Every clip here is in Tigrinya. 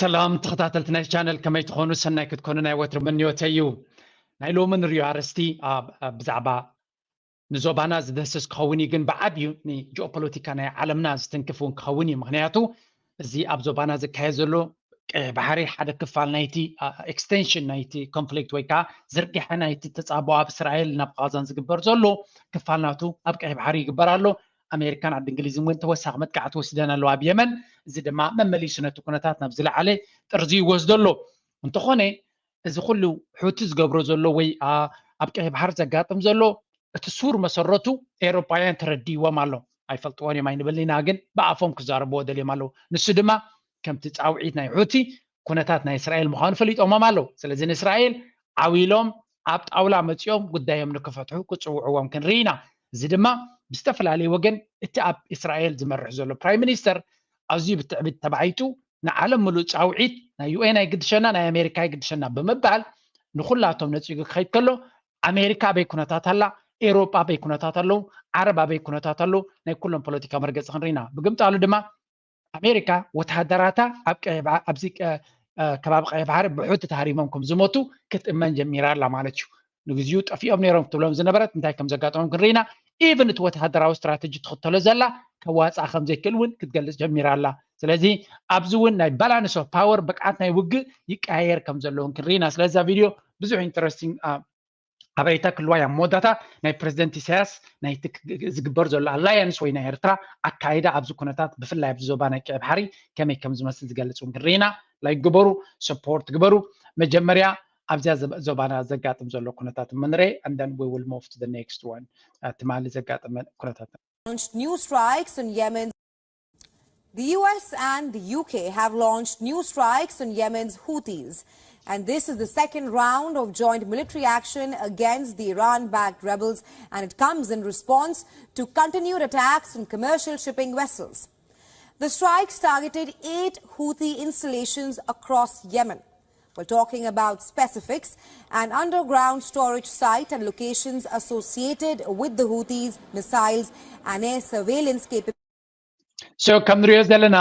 ሰላም ተኸታተልቲ ናይ ቻነል፣ ከመይ ትኾኑ? ሰናይ ክትኮኑ ናይ ወትሩ ምንዮተይ እዩ። ናይ ሎሚ ንሪኦ ኣርእስቲ ኣብ ኣብ ብዛዕባ ንዞባና ዝደስስ ክኸውን እዩ፣ ግን ብዓብዩ ንጂኦፖለቲካ ናይ ዓለምና ዝትንክፍ እውን ክኸውን እዩ። ምክንያቱ እዚ ኣብ ዞባና ዝካየድ ዘሎ ቀይሕ ባሕሪ ሓደ ክፋል ናይቲ ኤክስቴንሽን ናይቲ ኮንፍሊክት ወይ ከዓ ዝርግሐ ናይቲ ተፃብኦ ኣብ እስራኤል ናብ ቃዛን ዝግበር ዘሎ ክፋል ናቱ ኣብ ቀይሕ ባሕሪ ይግበር ኣሎ። ኣሜሪካን ዓዲ እንግሊዝን እውን ተወሳኺ መጥቃዕቲ ወሲደን ኣለዋ ኣብ የመን። እዚ ድማ መመሊሱ ነቲ ኩነታት ናብ ዝለዓለ ጥርዚ ይወስዶ ኣሎ። እንተኾነ እዚ ኩሉ ሑቲ ዝገብሮ ዘሎ ወይ ኣብ ቀይሕ ባሕሪ ዘጋጥም ዘሎ እቲ ሱር መሰረቱ ኤውሮጳውያን ተረዲእዎም ኣሎ። ኣይፈልጥዎን እዮም ኣይንበልን ኢና፣ ግን ብኣፎም ክዛረብዎ ደልዮም ኣለዉ። ንሱ ድማ ከምቲ ፃውዒት ናይ ሑቲ ኩነታት ናይ እስራኤል ምዃኑ ፈሊጦሞም ኣለዉ። ስለዚ ንእስራኤል ዓው ኢሎም ኣብ ጣውላ መፂኦም ጉዳዮም ንክፈትሑ ክፅውዕዎም ክንርኢ ኢና። እዚ ድማ ብዝተፈላለየ ወገን እቲ ኣብ እስራኤል ዝመርሕ ዘሎ ፕራይም ሚኒስተር ኣዝዩ ብትዕቢት ተባዒጡ ንዓለም ምሉእ ፃውዒት ናይ ዩ ኤን ኣይግድሸና ናይ ኣሜሪካ ኣይግድሸና ብምባል ንኩላቶም ነፂጉ ክኸይድ ከሎ ኣሜሪካ ኣበይ ኩነታት ኣላ፣ ኤውሮጳ ኣበይ ኩነታት ኣለዉ፣ ዓረብ ኣበይ ኩነታት ኣለዉ፣ ናይ ኩሎም ፖለቲካ መርገፂ ክንርኢና። ብግምጣሉ ድማ ኣሜሪካ ወተሃደራታ ኣብ ቀይሕ ባሕ- ኣብዚ ቀ- እ፣ ከባቢ ቀይሕ ባሕሪ ብሑቲ ተሃሪሞም ከም ዝሞቱ ክትእመን ጀሚራ ኣላ ማለት እዩ። ንግዚኡ ጠፊኦም ነይሮም ክትብሎም ዝነበረት እንታይ ከም ዘጋጠሞም ክንርኢና። ኢቭን እቲ ወተሃደራዊ ስትራተጂ ትኽተሎ ዘላ ከዋፅኣ ከም ዘይክእል እውን ክትገልፅ ጀሚራ ኣላ። ስለዚ ኣብዚ እውን ናይ ባላንስ ኦፍ ፓወር ብቅዓት ናይ ውግእ ይቀያየር ከም ዘለውን ክንርኢና። ስለዚ እዛ ቪድዮ ብዙሕ ኢንተረስቲንግ ሓበሬታ ክልዋ እያ። መወዳእታ ናይ ፕሬዚደንት ኢሳያስ ናይቲ ክ- ዝግበር ዘሎ ኣላያንስ ወይ ናይ ኤርትራ ኣካይዳ ኣብዚ ኩነታት ብፍላይ ኣብዚ ዞባ ናይ ቀይ ባሕሪ ከመይ ከም ዝመስል ዝገልፅ እውን ክንርኢና። ላይክ ግበሩ፣ ሰፖርት ግበሩ። መጀመርያ ኣብዚያ ዘ- ዞባና ዘጋጥም ዘሎ ኩነታት ምንረ and then we will move to the next one. ትማሊ ዘጋጠመ ኩነታት launched new strikes on Yemen's The U S and the U K have launched new strikes on Yemen's Houthis, and this is the second round of joint military action against the Iran-backed rebels, and it comes in response to continued attacks on commercial shipping vessels. The strikes targeted eight Houthi installations across Yemen. We're talking about specifics: an underground storage site and locations associated with the Houthis, missiles, and air surveillance capabilities. So ከም ንሪኦ ዘለና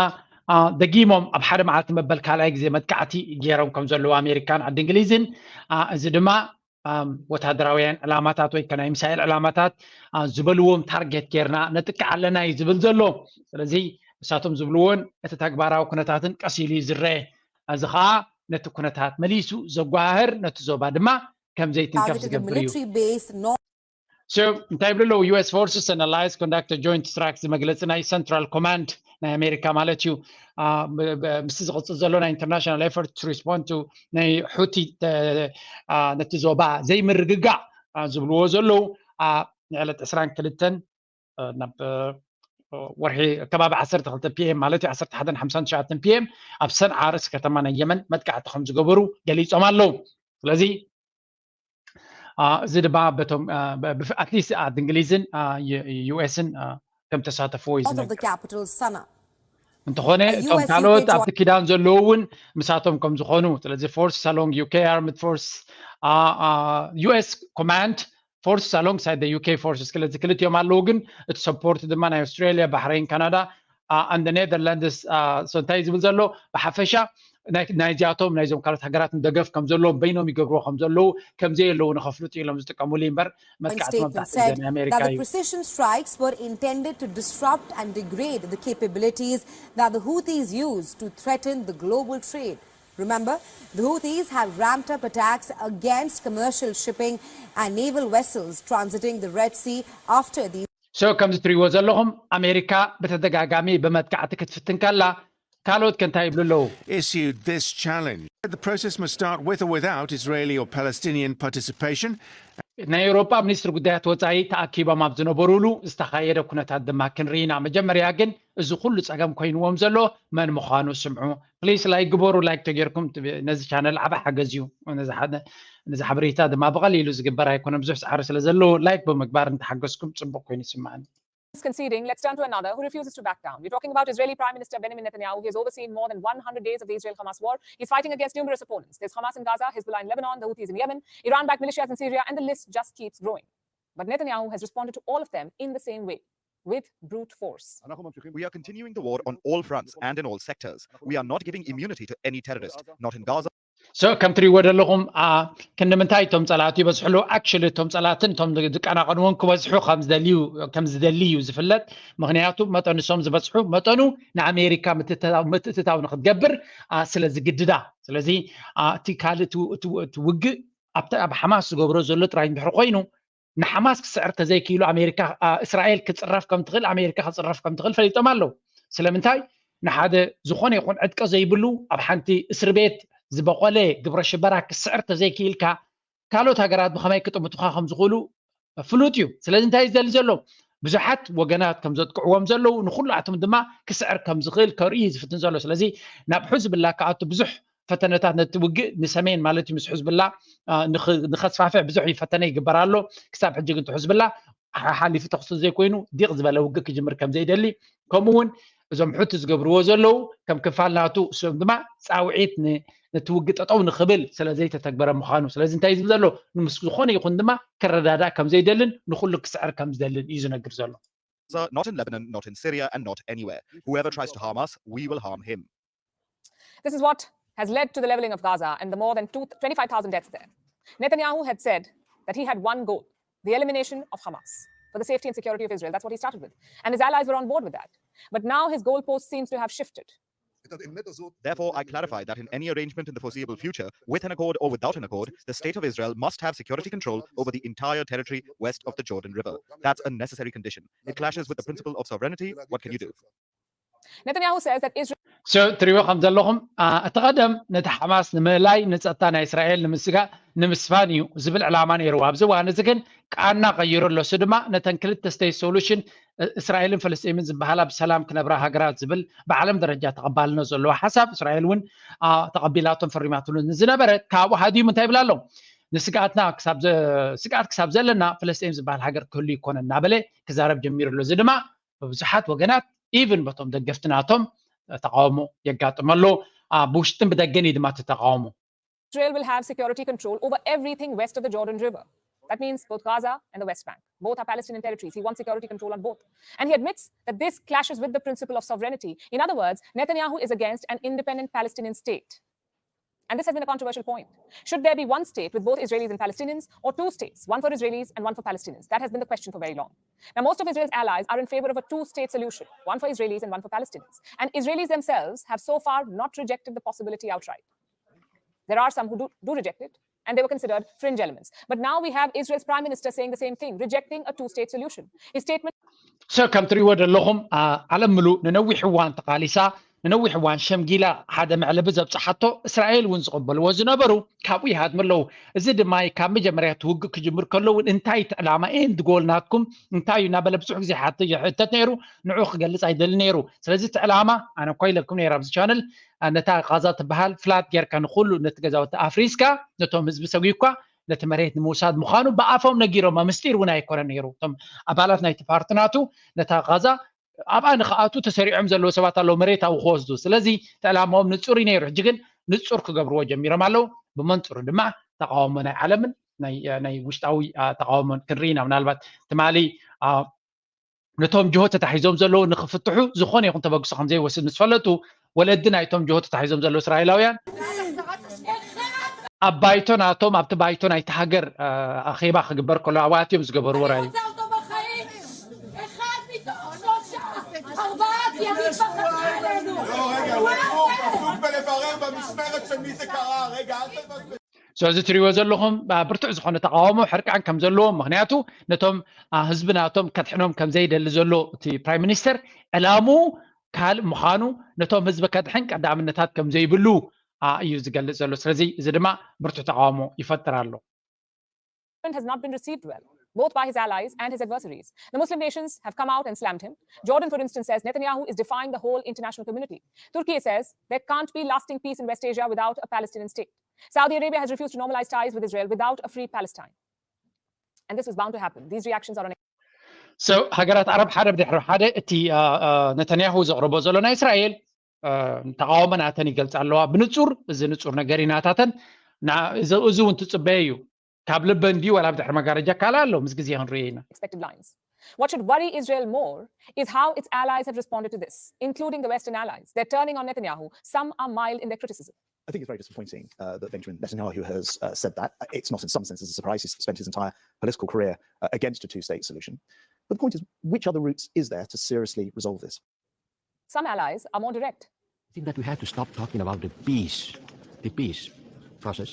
ደጊሞም ኣብ ሓደ መዓልቲ መበል ካልኣይ ግዜ መጥቃዕቲ ገይሮም ከም ዘለዉ ኣሜሪካን ዓዲ እንግሊዝን፣ እዚ ድማ ወታደራውያን ዕላማታት ወይ ከናይ ሚሳኤል ዕላማታት ዝበልዎም ታርጌት ጌርና ነጥቅዕ ኣለና እዩ ዝብል ዘሎ። ስለዚ ንሳቶም ዝብልዎን እቲ ተግባራዊ ኩነታትን ቀስ ኢሉ እዩ ዝረአ። እዚ ከዓ ነቲ ኩነታት መሊሱ ዘጓሃህር፣ ነቲ ዞባ ድማ ከም ዘይትንከፍ ዝገብር እዩ። So እንታይ ይብሉ ኣለዉ? U S forces and allies conduct a joint strike፣ እዚ መግለፂ ናይ ሰንትራል ኮማንድ ናይ ኣሜሪካ ማለት እዩ። ምስቲ ዝቕፅል ዘሎ ናይ international effort to respond to ናይ ሑቲ ነቲ ዞባ ዘይምርግጋእ ዝብልዎ ዘለዉ ንዕለት ዕስራን ክልተን ናብ ወርሒ ከባቢ ዓሰርተ ክልተ ፒ ኤም ማለት እዩ፣ ዓሰርተ ሓደን ሓምሳን ትሽዓተን ፒ ኤም ኣብ ሰንዓ ርእሲ ከተማ ናይ የመን መጥቃዕቲ ከም ዝገበሩ ገሊፆም ኣለዉ። ስለዚ እዚ ድማ በቶም ኣትሊስት ዓዲ እንግሊዝን ዩ ኤስን ከም ተሳተፍዎ እዩ North of the ዝነገር። capital, Sana'a. እንተኾነ A እቶም U S U K ካልኦት joint- ኣብቲ ኪዳን ዘለዉ እውን ምሳቶም ከም ዝኾኑ፣ ስለዚ forces along U K armed force, U S command forces alongside the U K forces፣ ስለዚ ክልቲኦም ኣለዉ፣ ግን እቲ ሰፖርት ድማ ናይ ኣውስትራሊያ፣ ባህረይን፣ ካናዳ and the Netherlands። So እንታይ ዝብል ዘሎ ብሓፈሻ ናይ- ናይዚኣቶም ናይዞም ካልኦት ሃገራትን ደገፍ ከም ዘለዎም በይኖም ይገብርዎ ከም ዘለዉ ከም ዘየለዉ ንኸፍልጡ ኢሎም ዝጥቀሙሉ እምበር One መጥቃዕቲ statement መብዛሕትኡ said ግዜ ናይ ኣሜሪካ that the እዩ። precision strikes were intended to disrupt and degrade the capabilities that the Houthis use to threaten the global trade. Remember, the Houthis have ramped up attacks against commercial shipping and naval vessels transiting the Red Sea after these So ከምዚ ትሪእዎ ዘለኹም ኣሜሪካ ብተደጋጋሚ ብመጥቃዕቲ ክትፍትን ከላ ካልኦት ከ እንታይ ይብሉ ኣለዉ? Issued this challenge. The process must start with or without Israeli or Palestinian participation. ናይ ኤውሮጳ ሚኒስትሪ ጉዳያት ወፃኢ ተኣኪቦም ኣብ ዝነበሩሉ ዝተኻየደ ኩነታት ድማ ክንርኢና። መጀመርያ ግን እዚ ኩሉ ፀገም ኮይንዎም ዘሎ መን ምዃኑ ስምዑ። ፕሊስ ላይክ ግበሩ። ላይክ ተጌርኩም ነዚ ቻነል ዓብ ሓገዝ እዩ። ነዚ ሓደ- ነዚ ሓበሬታ ድማ ብቐሊሉ ዝግበር ኣይኮነን፣ ብዙሕ ፃዕሪ ስለ ዘለዎ ላይክ ብምግባር እንተሓገዝኩም ፅቡቅ ኮይኑ ይስምዓኒ። Conceding, let's turn to another who refuses to back down. We're talking about Israeli Prime Minister Benjamin Netanyahu. He has overseen more than one hundred days of the Israel-Hamas war. He's fighting against numerous opponents. There's Hamas in Gaza, Hezbollah in Lebanon, the Houthis in Yemen, Iran-backed militias in Syria, and the list just keeps growing. But Netanyahu has responded to all of them in the same way. with brute force. We are continuing the war on all fronts and in all sectors. We are not giving immunity to any terrorist, not in Gaza. So ከም ትሪእዎ ዘለኹም ክንዲ ምንታይ እቶም ፀላእቲ ይበዝሕሉ? Actually እቶም ፀላእትን እቶም ዝቀናቐንዎም ክበዝሑ ከም ዝደልዩ ከም ዝደሊ እዩ ዝፍለጥ። ምክንያቱ መጠኑ እሶም ዝበዝሑ መጠኑ ንኣሜሪካ ምትእትታው ንክትገብር ስለ ዝግድዳ። ስለዚ እቲ ካልእ እቲ ውግእ ኣብ ሓማስ ዝገብሮ ዘሎ ጥራይ እንድሕር ኮይኑ ንሓማስ ክስዕር ተዘይክኢሉ ኣሜሪካ እስራኤል ክፅረፍ ከም ትኽእል ኣሜሪካ ክፅረፍ ከም ትኽእል ፈሊጦም ኣለዉ። ስለምንታይ ንሓደ ዝኾነ ይኹን ዕጥቂ ዘይብሉ ኣብ ሓንቲ እስር ቤት ዝበቆለ ግብረ ሽበራ ክስዕር ተዘይክኢልካ ካልኦት ሃገራት ብኸመይ ክጥምቱኻ ከም ዝኽእሉ ፍሉጥ እዩ። ስለዚ እንታይ እዩ ዝደሊ ዘሎ? ብዙሓት ወገናት ከም ዘጥቅዕዎም ዘለዉ ንኩላቶም ድማ ክስዕር ከም ዝኽእል ከርኢ እዩ ዝፍትን ዘሎ። ስለዚ ናብ ሕዝብላ ክኣቱ ብዙሕ ፈተነታት ነቲ ውግእ ንሰሜን ማለት እዩ ምስ ሕዝብላ ንኸስፋፍሕ ብዙሕ ይፈተነ ይግበር ኣሎ። ክሳብ ሕጂ ግን ሕዝብላ ሓሓሊፉ ተኽሲ ዘይኮይኑ ዲቕ ዝበለ ውግእ ክጅምር ከም ዘይደሊ ከምኡ እውን እዞም ሑቲ ዝገብርዎ ዘለዉ ከም ክፋል ናቱ እሶም ድማ ፃውዒት ነቲ ውግእ ጠጠው ንኽብል ስለ ዘይተተግበረ ምዃኑ ስለዚ እንታይ ዝብል ዘሎ ምስ ዝኾነ ይኹን ድማ ክረዳዳእ ከም ዘይደልን ንኩሉ ክስዕር ከም ዝደልን እዩ ዝነግር ዘሎ። Not in Lebanon, not in Syria, and not anywhere. Whoever tries to harm us, we will harm him. This is what has led to the leveling of Gaza and the more than twenty-five thousand deaths there. Netanyahu had said that he had one goal, the elimination of Hamas for the safety and security of Israel. That's what he started with. And his allies were on board with that. But now his goalpost seems to have shifted. Therefore, I clarify that in any arrangement in the foreseeable future, with an accord or without an accord, the State of Israel must have security control over the entire territory west of the Jordan River. That's a necessary condition. It clashes with the principle of sovereignty. What can you do? Netanyahu says that Israel So ትሪእዎ ከም ዘለኹም እቲ ቀደም ነቲ ሓማስ ንምእላይ ንፀጥታ ናይ እስራኤል ንምስጋእ ንምስፋን እዩ ዝብል ዕላማ ነይርዎ። ኣብዚ እዋን እዚ ግን ቃና ቀይሩ ኣሎ። እሱ ድማ ነተን ክልተ state solution እስራኤልን ፈለስጢምን ዝበሃላ ብሰላም ክነብራ ሃገራት ዝብል ብዓለም ደረጃ ተቐባልነት ዘለዎ ሓሳብ እስራኤል እውን ተቐቢላቶም ፈሪማትሉ ዝነበረ ካብኡ ሃዲሙ እንታይ ይብል ኣሎ? ንስግኣትና ስግኣት ክሳብ ዘለና ፈለስጢን ዝበሃል ሃገር ክህሉ ይኮነ እናበለ ክዛረብ ጀሚሩ ኣሎ። እዚ ድማ ብብዙሓት ወገናት even በቶም ደገፍቲ ናቶም ተቃውሞ የጋጥም ኣሎ። ብውሽጥን ብደገን እዩ ድማ እቲ ተቃውሞ። Israel will have security control over everything west of the Jordan River. That means both Gaza and the West Bank. Both are Palestinian territories. He wants security control on both. And he admits that this clashes with the principle of sovereignty. In other words, Netanyahu is against an independent Palestinian state. And this has been a controversial point. Should there be one state with both Israelis and Palestinians, or two states, one for Israelis and one for Palestinians? That has been the question for very long. Now, most of Israel's allies are in favor of a two state solution, one for Israelis and one for Palestinians. And Israelis themselves have so far not rejected the possibility outright. There are some who do, do reject it, and they were considered fringe elements. But now we have Israel's prime minister saying the same thing, rejecting a two state solution. His statement So ከም ትሪእዎ ዘለኹም ዓለም ምሉእ ንነዊሕ እዋን ተቓሊሳ ንነዊሕ እዋን ሸምጊላ ሓደ መዕለቢ ዘብፅሓቶ እስራኤል እውን ዝቕበልዎ ዝነበሩ ካብኡ ይሃድሙ ኣለዉ። እዚ ድማ ካብ መጀመርያ እቲ ውግእ ክጅምር ከሎ እውን እንታይ እቲ ዕላማ end goal ናትኩም እንታይ እዩ እናበለ ብዙሕ ግዜ ይሕተት ነይሩ። ንዑ ክገልፅ ኣይደሊ ነይሩ። ስለዚ እቲ ዕላማ ኣነ እኳ ኢለኩም ነይረ ኣብዚ ቻነል ነታ ቃዛ ትበሃል flat ጌርካ ንኩሉ ነቲ ገዛውቲ ኣፍሪስካ ነቶም ህዝቢ ሰጒግካ ነቲ መሬት ንምውሳድ ምዃኑ ብኣፎም ነጊሮማ። ምስጢር እውን ኣይኮነን ነይሩ። እቶም ኣባላት ናይቲ ፓርቲ ናቱ ነታ ቃዛ ኣብኣ ንክኣቱ ተሰሪዖም ዘለዉ ሰባት ኣለዉ መሬት ኣብኡ ክወስዱ። ስለዚ እቲ ዕላማኦም ንፁር እዩ ነይሩ። ሕጂ ግን ንፁር ክገብርዎ ጀሚሮም ኣለዉ። ብመንፅሩ ድማ ተቃውሞ ናይ ዓለምን ናይ ውሽጣዊ ተቃውሞን ክንርኢ ኢና። ምናልባት ትማሊ ነቶም ጅሆ ተታሒዞም ዘለዉ ንክፍትሑ ዝኾነ ይኹን ተበግሶ ከም ዘይወስድ ምስ ፈለጡ ወለዲ ናይቶም ጅሆ ተታሒዞም ዘለዉ እስራኤላውያን ኣብ ባይቶ ናቶም ኣብቲ ባይቶ ናይቲ ሃገር ኣኼባ ክግበር ከሎ ኣብኡ ኣትዮም ዝገበርዎ ራእዩ። אחד מתוך שלושה, ארבעה כי אני בחרתי עלינו. לא, רגע, הוא עסוק, עסוק בלברר במשמרת של מי זה קרה, רגע, אל תבזבז. ስለዚ ትሪእዎ ዘለኹም ብርቱዕ ዝኾነ ተቃውሞ ሕርቃን ከም ዘለዎ ምክንያቱ ነቶም ህዝቢ ናቶም ከድሕኖም ከም ዘይደሊ ዘሎ እቲ ፕራይም ሚኒስተር ዕላምኡ ካልእ ምዃኑ ነቶም ህዝቢ ከድሕን ቀዳምነታት ከም ዘይብሉ እዩ ዝገልጽ ዘሎ። ስለዚ እዚ ድማ ብርቱዕ ተቃውሞ ይፈጥር ኣሎ። Has not been received well, both by his allies and his adversaries. The Muslim nations have come out and slammed him. Jordan, for instance, says Netanyahu is defying the whole international community. Turkey says there can't be lasting peace in West Asia without a Palestinian state. Saudi Arabia has refused to normalize ties with Israel without a free Palestine. And this was bound to happen. These reactions are on So ሃገራት ዓረብ ሓደ ብድሕሪ ሓደ እቲ ነተንያሁ ዘቕርቦ ዘሎ ናይ እስራኤል ተቃውሞ ናተን ይገልጻ ኣለዋ ብንጹር። እዚ ንጹር ነገር እዩ ናታተን። እዚ እውን ትጽበየ እዩ። ካብ ልበን ድዩ ዋላ ብድሕሪ መጋረጃ ካልእ ኣሎ ምስ ግዜ ክንሪኦ ኢና። Expected lines. What should worry Israel more is how its allies have responded to this, including the Western allies. They're turning on Netanyahu. Some are mild in their criticism. I think it's very disappointing uh, that Benjamin Netanyahu has uh, said that. It's not, in some senses, a surprise. He's spent his entire political career uh, against a two state solution. But the point is, which other routes is there to seriously resolve this? Some allies are more direct. I think that we have to stop talking about the peace, the peace process,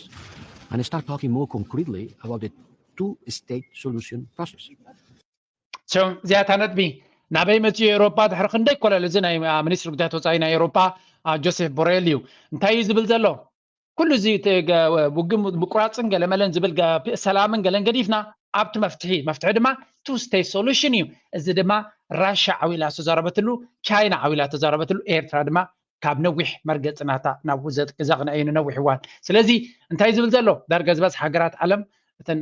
and start talking more concretely about the two state solution process. እዚኣታ ነጥቢ ናበይ መፅኡ? ኤውሮጳ ድሕሪ ክንደይ ኮለል፣ እዚ ናይ ሚኒስትሪ ጉዳያት ወፃኢ ናይ ኤውሮጳ ጆሴፍ ቦሬል እዩ። እንታይ እዩ ዝብል ዘሎ? ኩሉ እዚ ውግም ምቁራፅን ገለመለን ዝብል ሰላምን ገለን ገዲፍና ኣብቲ መፍትሒ፣ መፍትሒ ድማ two state solution እዩ። እዚ ድማ ራሻ ዓዊላ ዝተዛረበትሉ፣ ቻይና ዓዊላ ዝተዛረበትሉ፣ ኤርትራ ድማ ካብ ነዊሕ መርገፂ ናታ ናብኡ ዘቕንዐ እዩ ንነዊሕ እዋን። ስለዚ እንታይ ዝብል ዘሎ? ዳርጋ ዝበዝሕ ሃገራት ዓለም እተን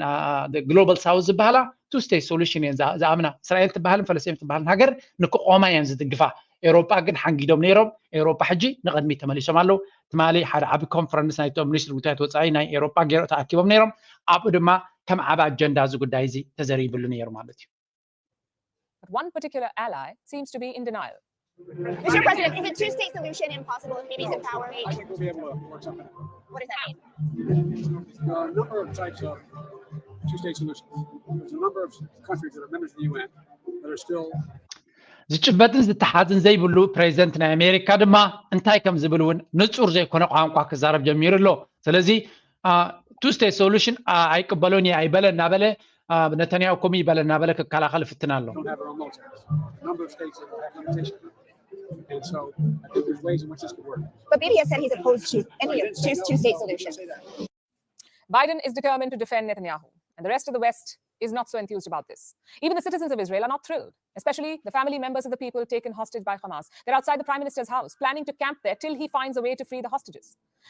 ግሎባል ሳውዝ ዝበሃላ two state solution እየን ዝኣምና። እስራኤል ትበሃልን ፈለስጢን ትበሃልን ሃገር ንክቆማ እየን ዝድግፋ። ኤውሮጳ ግን ሓንጊዶም ነይሮም። ኤውሮጳ ሕጂ ንቕድሚት ተመሊሶም ኣለዉ። ትማሊ ሓደ ዓቢ ኮንፈረንስ ናይቶም ሚኒስትሪ ጉዳያት ወፃኢ ናይ ኤውሮጳ ገይሮ ተኣኪቦም ነይሮም። ኣብኡ ድማ ከም ዓቢ ኣጀንዳ እዚ ጉዳይ እዚ ተዘሪብሉ ነይሩ ማለት እዩ። But one particular ally seems to be in denial. Mister President, is a two-state solution impossible if Bibi's in power? I think we'll be able to work something out. What does that mean? There are a number of types of two-state solutions. There's a number of countries that are members of the U N that are still ዝጭበጥን ዝተሓዝን ዘይብሉ ፕሬዚደንት ናይ ኣሜሪካ ድማ እንታይ ከም ዝብል እውን ንፁር ዘይኮነ ቋንቋ ክዛረብ ጀሚሩ ኣሎ። ስለዚ two state solution ኣይቅበሎን እየ ኣይበለ እናበለ፣ ነተንያሁ ከምኡ ይበለ እናበለ ክከላኸል ይፍትን ኣሎ። don't have their own militaries. A number of states that have limitations. And so I think there's ways in which this could work. But Bibi has said he's opposed to any two-state solution. Biden is determined to defend Netanyahu, and the rest of the West is not so enthused about this. Even the citizens of Israel are not thrilled, especially the family members of the people taken hostage by Hamas. They're outside the prime minister's house, planning to camp there till he finds a way to free the hostages.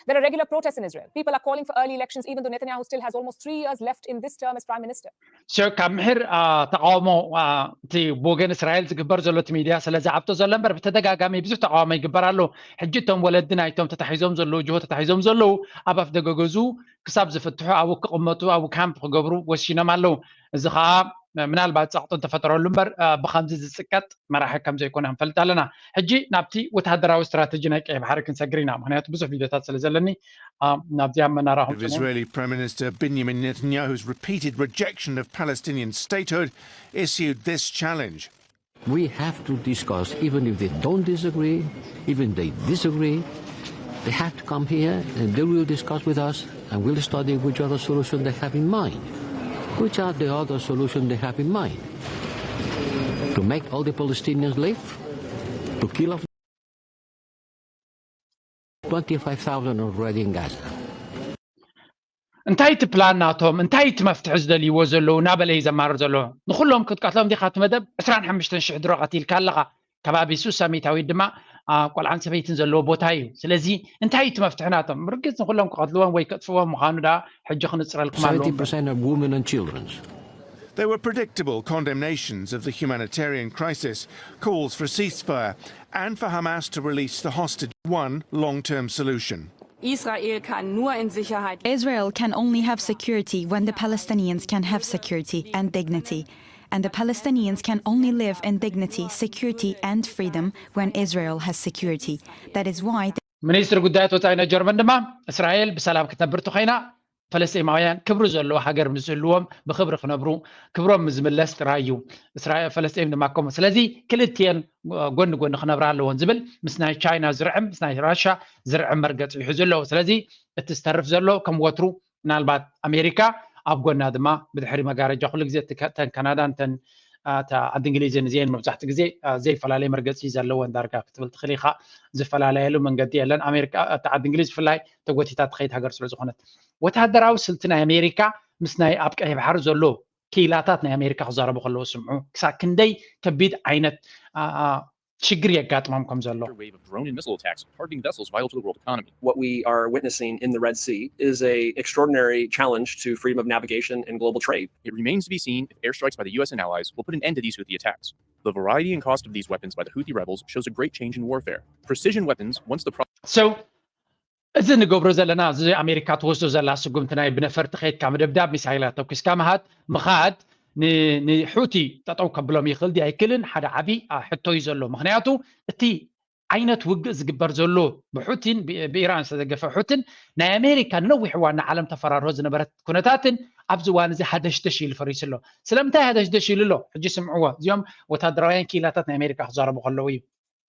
There are regular protests in Israel. People are calling for early elections, even though Netanyahu still has almost three years left in this term as prime minister. ሸው ካብ ምሕር ተቃውሞ እቲ ብወገን እስራኤል ዝግበር ዘሎ እቲ ሚድያ ስለ ዝዓብጦ ዘሎ እምበር ብተደጋጋሚ ብዙሕ ተቃውሞ ይግበር ኣሎ። ሕጂ እቶም ወለዲ ናይቶም ተታሒዞም ዘለዉ ጅሆ ተታሒዞም ዘለዉ ኣብ ኣፍ ደገ ገዝኡ ክሳብ ዝፍትሑ ኣብኡ ክቕመጡ ኣብኡ ካምፕ ክገብሩ ወሲኖም ኣለዉ። እዚ ከዓ ምናልባት ፀቕጢ እንተፈጠረሉ እምበር ብከምዚ ዝፅቀጥ መራሒ ከም ዘይኮነ ክንፈልጥ ኣለና። ሕጂ ናብቲ ወተሃደራዊ ስትራተጂ ናይ ቀይሕ ባሕሪ ክንሰግር ኢና፣ ምክንያቱ ብዙሕ ቪድዮታት ስለ ዘለኒ ናብዚኣ መናራኹም። Israeli Prime Minister Benjamin Netanyahu's repeated rejection of Palestinian statehood issued this challenge. We have to discuss, even if they don't disagree, even they disagree, they have to come here and they will discuss with us and we'll study which other solution they have in mind. Which are the other solution they have in mind? To make all the Palestinians leave? To kill off twenty-five thousand already in Gaza? እንታይ እቲ ፕላን ናቶም? እንታይ እቲ መፍትሒ ዝደልይዎ ዘለዉ? እናበለ እዩ ዘማርር ዘሎ። ንኩሎም ክትቀትሎም ዲኻ? እቲ መደብ ዕስራን ሓሙሽተን ሽሕ ድሮ ቀቲልካ ኣለኻ። ከባቢ ሱሳ ሚእታዊት ድማ ቆልዓን ሰበይትን ዘለዎ ቦታ እዩ። ስለዚ እንታይ እቲ መፍትሒ ናቶም? ርግፅ ንኩሎም ክቐትልዎም ወይ ከጥፍዎም ምዃኑ ደኣ ሕጂ ክንፅረልኩም ኣለዎም። Seventy percent of women and children. There were predictable condemnations of the humanitarian crisis, calls for a ceasefire, and for Hamas to release the hostage. One long-term solution. Israel kann nur in Sicherheit Israel can only have security when the Palestinians can have security and dignity. And the Palestinians can only live in dignity, security, and freedom when Israel has security. That is why. ሚኒስትሪ ጉዳያት ወፃኢ ናይ ጀርመን ድማ እስራኤል ብሰላም ክትነብር ተኾይና ፈለስጢማውያን ክብሪ ዘለዎ ሃገር ምስ ዝህልዎም ብክብሪ ክነብሩ፣ ክብሮም ዝምለስ ጥራይ እዩ። እስራኤል ፈለስጢን ድማ ከምኡ። ስለዚ ክልቲኤን ጎኒ ጎኒ ክነብራ ኣለዎን ዝብል ምስ ናይ ቻይና ዝርዕም ምስ ናይ ራሻ ዝርዕም መርገፂ ይሕዙ ኣለዉ። ስለዚ እቲ ዝተርፍ ዘሎ ከም ወትሩ ምናልባት ኣሜሪካ ኣብ ጎና ድማ ብድሕሪ መጋረጃ ኩሉ ግዜ እተን ካናዳን እተን ዓዲ እንግሊዝን እዚአን መብዛሕትኡ ግዜ ዘይፈላለየ መርገፂ ዘለወን ዳርጋ ክትብል ትኽእል ኢኻ። ዝፈላለያሉ መንገዲ የለን። ኣሜሪካ እታ ዓዲ እንግሊዝ ብፍላይ ተጎቲታ ትኸይድ ሃገር ስለ ዝኾነት ወተሃደራዊ ስልቲ ናይ ኣሜሪካ ምስ ናይ ኣብ ቀይሕ ባሕሪ ዘሎ ክኢላታት ናይ ኣሜሪካ ክዛረቡ ከለዉ ስምዑ ክሳብ ክንደይ ከቢድ ዓይነት ሽግር የጋጥሞም ከም ዘሎ። Wave of drone and missile attacks targeting vessels vital to the world economy. What we are witnessing in the Red Sea is a extraordinary challenge to freedom of navigation and global trade. It remains to be seen if airstrikes by the U S and allies will put an end to these Houthi attacks. The variety and cost of these weapons by the Houthi rebels shows a great change in warfare. Precision weapons, once the pro- So እዚ ንገብሮ ዘለና እዚ ኣሜሪካ ትወስዶ ዘላ ስጉምቲ ናይ ብነፈርቲ ከይድካ ምድብዳብ ሚሳይላት ተኩስካ ምሃድ ምኻድ ንሑቲ ጠጠው ከብሎም ይኽእል ዲ ኣይክልን ሓደ ዓብዪ ሕቶ እዩ ዘሎ። ምክንያቱ እቲ ዓይነት ውግእ ዝግበር ዘሎ ብሑቲን ብኢራን ዝተደገፈ ሑቲን ናይ ኣሜሪካ ንነዊሕ እዋን ንዓለም ተፈራርሆ ዝነበረት ኩነታትን ኣብዚ እዋን እዚ ሃደሽደሽ ኢሉ ፈሪሱ ኣሎ። ስለምንታይ ሃደሽደሽ ኢሉ ኣሎ? ሕጂ ስምዕዎ። እዚኦም ወታደራውያን ክኢላታት ናይ ኣሜሪካ ክዛረቡ ከለዉ እዩ።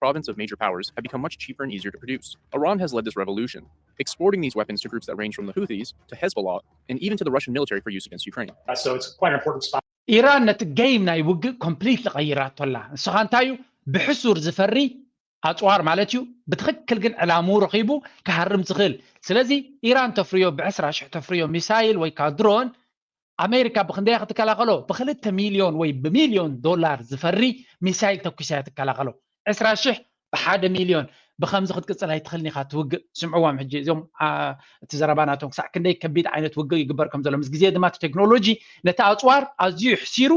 Province of major powers have become much cheaper and easier to produce. Iran has led this revolution, exporting these weapons to groups that range from the Houthis to Hezbollah and even to the Russian military for use against Ukraine. Uh, so it's quite an important spot. ኢራን ነቲ ጌም ናይ ውግእ ኮምፕሊትሊ ቀይራቶ ኣላ። ንስኻ እንታይ እዩ ብሕሱር ዝፈሪ ኣፅዋር ማለት እዩ። ብትኽክል ግን ዕላምኡ ረኺቡ ክሃርም ዝኽእል። ስለዚ ኢራን ተፍርዮ ብዕስራ ሽሕ ተፍርዮ ሚሳይል ወይ ከዓ ድሮን ኣሜሪካ ብክንደያ ክትከላኸሎ? ብክልተ ሚልዮን ወይ ብሚልዮን ዶላር ዝፈሪ ሚሳይል ተኩሳ እያ ትከላኸሎ። ዕስራ ሽሕ ብሓደ ሚልዮን ብከምዚ ክትቅፅል ኣይትኽእልን ኢኻ ትውግእ። ስምዕዎም ሕጂ እዚኦም እቲ ዘረባ ናቶም ክሳዕ ክንደይ ከቢድ ዓይነት ውግእ ይግበር ከም ዘሎ ምስ ግዜ ድማ እቲ ቴክኖሎጂ ነቲ ኣፅዋር ኣዝዩ ይሕሲሩ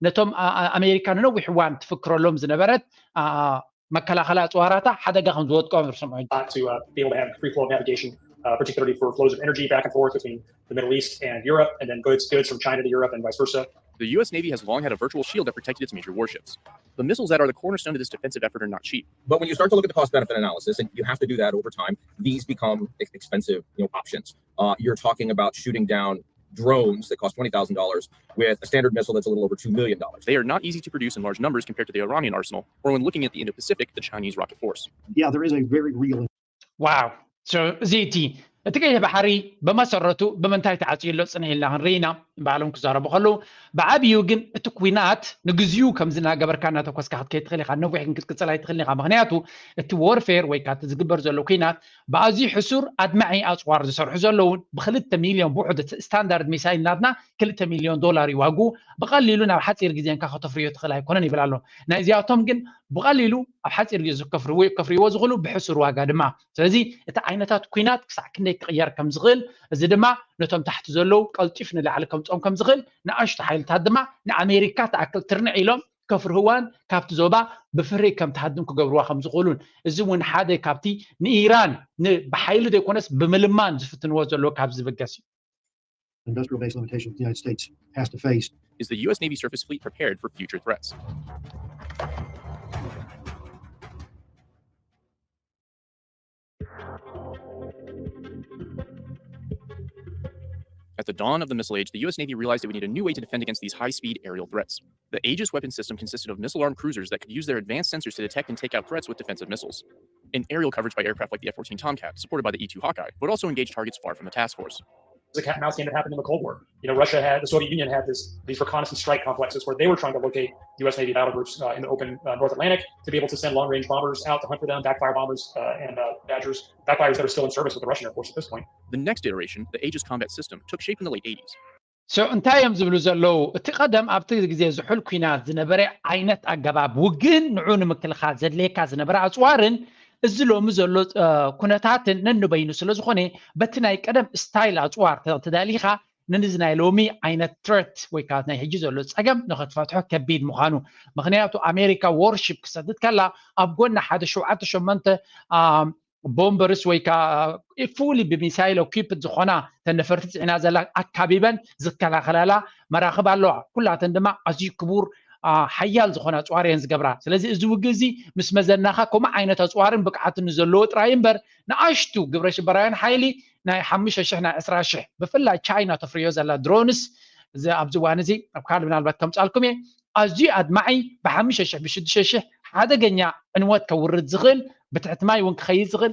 ነቶም ኣሜሪካ ንነዊሕ እዋን ትፍክረሎም ዝነበረት መከላኸሊ ኣፅዋራታ ሓደጋ ከም ዝወድቆም ርስምዑ። To uh, be able to have free flow of navigation, uh, particularly for flows of energy back and forth between the Middle East and Europe, and then goods goods from China to Europe and vice versa. The U S Navy has long had a virtual shield that protected its major warships. The missiles that are the cornerstone of this defensive effort are not cheap. But when you start to look at the cost benefit analysis, and you have to do that over time, these become expensive, you know, options. Uh, you're talking about shooting down drones that cost twenty thousand dollars with a standard missile that's a little over two million dollars. They are not easy to produce in large numbers compared to the Iranian arsenal, or when looking at the Indo Pacific, the Chinese rocket force. Yeah, there is a very real. Wow. So, እዚ እቲ እቲ ቀይሕ ባሕሪ ብመሰረቱ ብምንታይ ተዓፅዩ ኣሎ ፅንሕ ኢልና ክንርኢ ኢና። ባዕሎም ክዛረቡ ከለዉ ብዓብዩ ግን እቲ ኩናት ንግዚኡ ከምዚ እናገበርካ እናተኮስካ ክትከይድ ትኽእል ኢኻ፣ ነዊሕ ግን ክትቅፅል ኣይትኽእልን ኢኻ። ምክንያቱ እቲ ወርፌር ወይ ከዓ እቲ ዝግበር ዘሎ ኩናት ብኣዝዩ ሕሱር ኣድማዒ ኣፅዋር ዝሰርሑ ዘለውን ብክልተ ሚልዮን ብውሕድ ስታንዳርድ ሚሳይል ናትና ክልተ ሚልዮን ዶላር እዩ ዋግኡ። ብቐሊሉ ናብ ሓፂር ግዜ እንካ ከተፍርዮ ትኽእል ኣይኮነን ይብል ኣሎ። ናይዚኣቶም ግን ብቐሊሉ ኣብ ሓፂር ግዜ ከፍርይዎ ዝኽእሉ ብሕሱር ዋጋ ድማ። ስለዚ እቲ ዓይነታት ኩናት ክሳዕ ክንደይ ክቕየር ከም ዝኽእል፣ እዚ ድማ ነቶም ታሕቲ ዘለዉ ቀልጢፍ ንላዕሊ ከምፅኦም ከም ዝኽእል፣ ንኣሽቱ ሓይልታት ድማ ንኣሜሪካ ትኣክል ትርንዕ ኢሎም ከፍርህዋን ካብቲ ዞባ ብፍርሂ ከም ትሃድም ክገብርዋ ከም ዝኽእሉን፣ እዚ እውን ሓደ ካብቲ ንኢራን ብሓይሊ ዘይኮነስ ብምልማን ዝፍትንዎ ዘለዉ ካብ ዝብገስ እዩ። Industrial based limitations the United States has to face. Is the U S Navy surface fleet prepared for future threats? At the dawn of the missile age, the U S Navy realized it would need a new way to defend against these high speed aerial threats. The Aegis weapon system consisted of missile armed cruisers that could use their advanced sensors to detect and take out threats with defensive missiles. And aerial coverage by aircraft like the F fourteen Tomcat, supported by the E two Hawkeye, would also engage targets far from the task force. It's a cat and mouse game that happened in the Cold War. You know, Russia had, the Soviet Union had this, these reconnaissance strike complexes where they were trying to locate U S Navy battle groups uh, in the open uh, North Atlantic to be able to send long range bombers out to hunt for them, backfire bombers uh, and uh, Badgers, backfires that are still in service with the Russian Air Force at this point. The next iteration, the Aegis combat system, took shape in the late eighties. So እንታይ እዮም ዝብሉ ዘለዉ? እቲ ቀደም ኣብቲ ግዜ ዝሑል ኩናት ዝነበረ ዓይነት ኣገባብ ውግእን ንዑ ንምክልኻል ዘድልየካ ዝነበረ ኣፅዋርን እዚ ሎሚ ዘሎ ኩነታትን ነንበይኑ ስለ ዝኾነ በቲ ናይ ቀደም ስታይል ኣፅዋር ተዳሊኻ ንንዚ ናይ ሎሚ ዓይነት ትረት ወይ ከዓ ናይ ሕጂ ዘሎ ፀገም ንክትፈትሖ ከቢድ ምዃኑ። ምክንያቱ ኣሜሪካ ዎርሺፕ ክሰድድ ከላ ኣብ ጎና ሓደ ሸውዓተ ሸሞንተ ቦምበርስ ወይ ከዓ ፉሊ ብሚሳይል ኦኪፕድ ዝኾና ተነፈርቲ ፅዒና ዘላ ኣካቢበን ዝከላኸላላ መራኽብ ኣለዋ። ኩላተን ድማ ኣዝዩ ክቡር ሓያል ዝኾነ ኣፅዋር እየን ዝገብራ። ስለዚ እዚ ውግእ እዚ ምስ መዘናኻ ከምኡ ዓይነት ኣፅዋርን ብቅዓትን ንዘለዎ ጥራይ እምበር ንኣሽቱ ግብረ ሽበራውያን ሓይሊ ናይ ሓሙሽተ ሽሕ ናይ ዕስራ ሽሕ ብፍላይ ቻይና ተፍርዮ ዘላ ድሮንስ ኣብዚ እዋን እዚ ኣብ ካልእ ምናልባት ከምፃልኩም እየ ኣዝዩ ኣድማዒ ብሓሙሽተ ሽሕ ብሽዱሽተ ሽሕ ሓደገኛ ዕንወት ከውርድ ዝኽእል ብትሕቲ ማይ እውን ክኸይድ ዝኽእል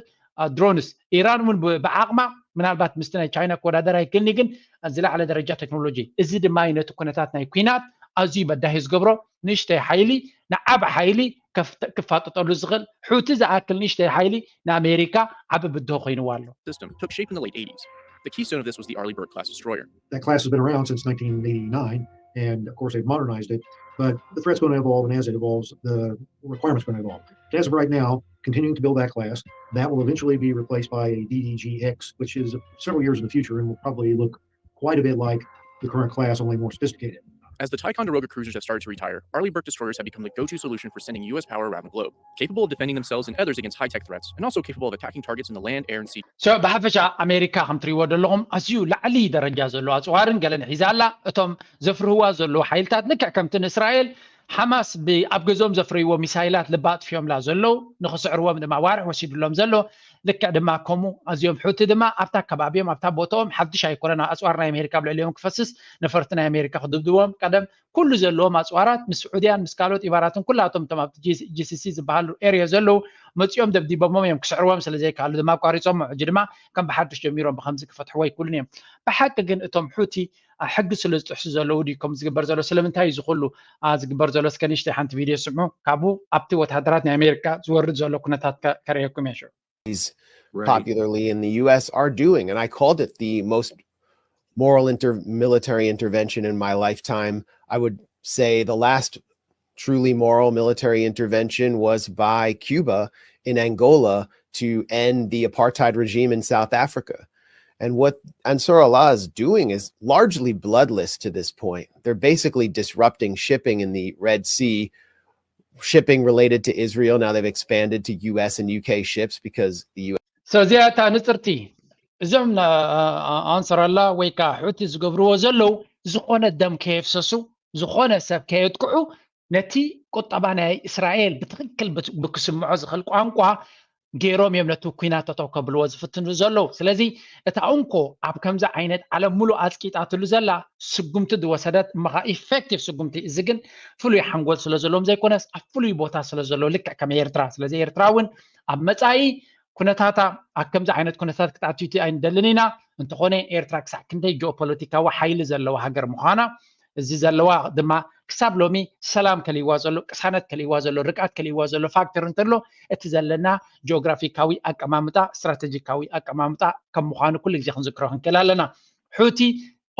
ድሮንስ ኢራን እውን ብዓቕማ ምናልባት ምስቲ ናይ ቻይና ክወዳደር ኣይክእልኒ ግን ዝለዓለ ደረጃ ቴክኖሎጂ እዚ ድማ እዩ ነቲ ኩነታት ናይ ኩናት ኣዝዩ በዳሂ ዝገብሮ ንእሽተይ ሓይሊ ንዓብ ሓይሊ ክፋጠጠሉ ዝኽእል ሑቲ ዝኣክል ንእሽተይ ሓይሊ ንኣሜሪካ ዓቢ ብድሆ ኮይንዋ ኣሎ። System took shape in the late eighties. The keystone of this was the Arleigh Burke class destroyer. That class has been around since nineteen eighty-nine, and of course they've modernized it. But the threat's going to evolve, and as it evolves, the requirements going to evolve. As of right now, continuing to build that class, that will eventually be replaced by a D D G X, which is several years in the future and will probably look quite a bit like the current class, only more sophisticated. As the Ticonderoga cruisers have started to retire, Arleigh Burke destroyers have become the go-to solution for sending U S power around the globe. Capable of defending themselves and others against high-tech threats, and also capable of attacking targets in the land, air, and sea. So ብሓፈሻ ኣሜሪካ ከም ትሪእዎ ዘለኹም ኣዝዩ ላዕሊ ደረጃ ዘለዎ ኣፅዋርን ገለን ሒዛ ኣላ። እቶም ዘፍርህዋ ዘለዉ ሓይልታት ልክዕ ከምቲ ንእስራኤል ሓማስ ብ- ኣብ ገዞም ዘፍርይዎ ሚሳይላት ልባ ኣጥፊኦምላ ዘለዉ ንክስዕርዎም ድማ ዋርሕ ወሲድሎም ዘሎ ልክዕ ድማ ከምኡ ኣዝዮም ሑቲ ድማ ኣብታ ከባቢኦም ኣብታ ቦታኦም ሓድሽ ኣይኮነን ኣፅዋር ናይ ኣሜሪካ ኣብ ልዕሊኦም ክፈስስ ነፈርቲ ናይ ኣሜሪካ ክድብድዎም ቀደም ኩሉ ዘለዎም ኣፅዋራት ምስ ስዑድያን ምስ ካልኦት ኢማራትን ኩላቶም እቶም ኣብቲ ጂሲሲ ዝበሃሉ ኤርዮ ዘለዉ መፂኦም ደብዲቦሞም እዮም ክስዕርዎም ስለ ዘይከኣሉ ድማ ኣቋሪፆሞ ሕጂ ድማ ከም ብሓድሽ ጀሚሮም ብከምዚ ክፈትሕዎ ኣይክእሉን እዮም ብሓቂ ግን እቶም ሑቲ ሕጊ ስለ ዝጥሕሱ ዘለዉ ድዩ ከም ዝግበር ዘሎ ስለምንታይ እዩ ዝኩሉ ዝግበር ዘሎ እስከ ንእሽተይ ሓንቲ ቪድዮ ስምዑ ካብኡ ኣብቲ ወታደራት ናይ ኣሜሪካ ዝወርድ ዘሎ ኩነታት ከርእየኩም እየ ሽዑ these popularly in the U S are doing. And I called it the most moral inter- military intervention in my lifetime. I would say the last truly moral military intervention was by Cuba in Angola to end the apartheid regime in South Africa. And what Ansar Allah is doing is largely bloodless to this point. They're basically disrupting shipping in the Red Sea, shipping related to Israel. Now they've expanded to U S and U K ships because the U S So እዚኣ እታ ንፅርቲ እዞም ኣንሰራላ ወይ ከዓ ሑቲ ዝገብርዎ ዘለዉ ዝኾነ ደም ከየፍሰሱ ዝኾነ ሰብ ከየጥቅዑ ነቲ ቁጠባ ናይ እስራኤል ብትክክል ብክስምዖ ዝኽእል ቋንቋ ገይሮም እዮም ነቲ ኩናት ተተው ከብልዎ ዝፍትኑ ዘለዉ ስለዚ እታ እንኮ ኣብ ከምዚ ዓይነት ዓለም ሙሉእ ኣፅቂጣትሉ ዘላ ስጉምቲ ዝወሰደት እመኻ ኢፌክቲቭ ስጉምቲ እዚ ግን ፍሉይ ሓንጎል ስለ ዘለዎም ዘይኮነስ ኣብ ፍሉይ ቦታ ስለ ዘለዉ ልክዕ ከም ኤርትራ ስለዚ ኤርትራ እውን ኣብ መፃኢ ኩነታታ ኣብ ከምዚ ዓይነት ኩነታት ክትኣትዩቲ ኣይንደልን ኢና እንተኾነ ኤርትራ ክሳዕ ክንደይ ጂኦፖለቲካዊ ሓይሊ ዘለዋ ሃገር ምዃና እዚ ዘለዋ ድማ ክሳብ ሎሚ ሰላም ከልይዋ ዘሎ ቅሳነት ከልይዋ ዘሎ ርግኣት ከልይዋ ዘሎ ፋክተር እንተሎ እቲ ዘለና ጂኦግራፊካዊ ኣቀማምጣ ስትራተጂካዊ ኣቀማምጣ ከም ምዃኑ ኩሉ ግዜ ክንዝክሮ ክንክእል ኣለና ሑቲ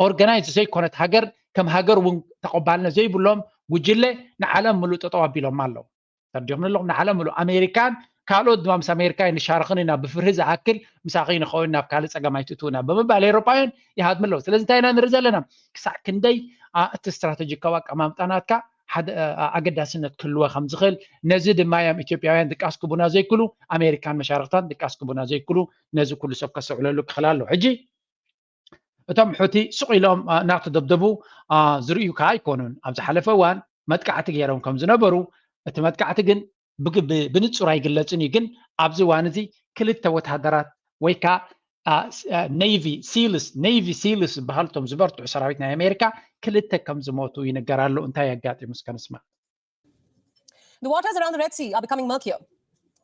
ኦርጋናይዝ ዘይኮነት ሃገር ከም ሃገር እውን ተቐባልነት ዘይብሎም ጉጅለ ንዓለም ምሉእ ጠጠው ኣቢሎም ኣለዉ ተርዲኹም ኣለኹም ንዓለም ምሉእ ኣሜሪካን ካልኦት ድማ ምስ ኣሜሪካ ንሻርኽን ኢና ብፍርሂ ዝኣክል ምሳኺ ንኸውን ናብ ካልእ ፀገም ኣይትእትውና ብምባል ኤሮፓውያን ይሃድሙ ኣለዉ ስለዚ እንታይ ኢና ንርኢ ዘለና ክሳዕ ክንደይ እቲ ስትራተጂካዊ ኣቀማምጣ ናትካ ሓደ ኣገዳስነት ክህልወ ከም ዝኽእል ነዚ ድማ እዮም ኢትዮጵያውያን ድቃስ ክቡና ዘይክሉ ኣሜሪካን መሻርክታን ድቃስ ክቡና ዘይክሉ ነዚ ኩሉ ሰብ ከስተውዕለሉ ክኽእል ኣለዎ ሕጂ እቶም ሑቲ ስቕ ኢሎም እናተደብደቡ ዝርእዩ ከዓ ኣይኮኑን ኣብ ዝሓለፈ እዋን መጥቃዕቲ ገይሮም ከም ዝነበሩ እቲ መጥቃዕቲ ግን ብንጹር ኣይግለጽን እዩ ግን ኣብዚ እዋን እዚ ክልተ ወታደራት ወይ ከዓ ኔቪ ሲልስ ኔቪ ሲልስ ዝበሃሉ እቶም ዝበርትዑ ሰራዊት ናይ ኣሜሪካ ክልተ ከም ዝሞቱ ይንገር ኣሎ እንታይ ኣጋጢሙ እስከ ንስማ The waters around the Red Sea are becoming murkier.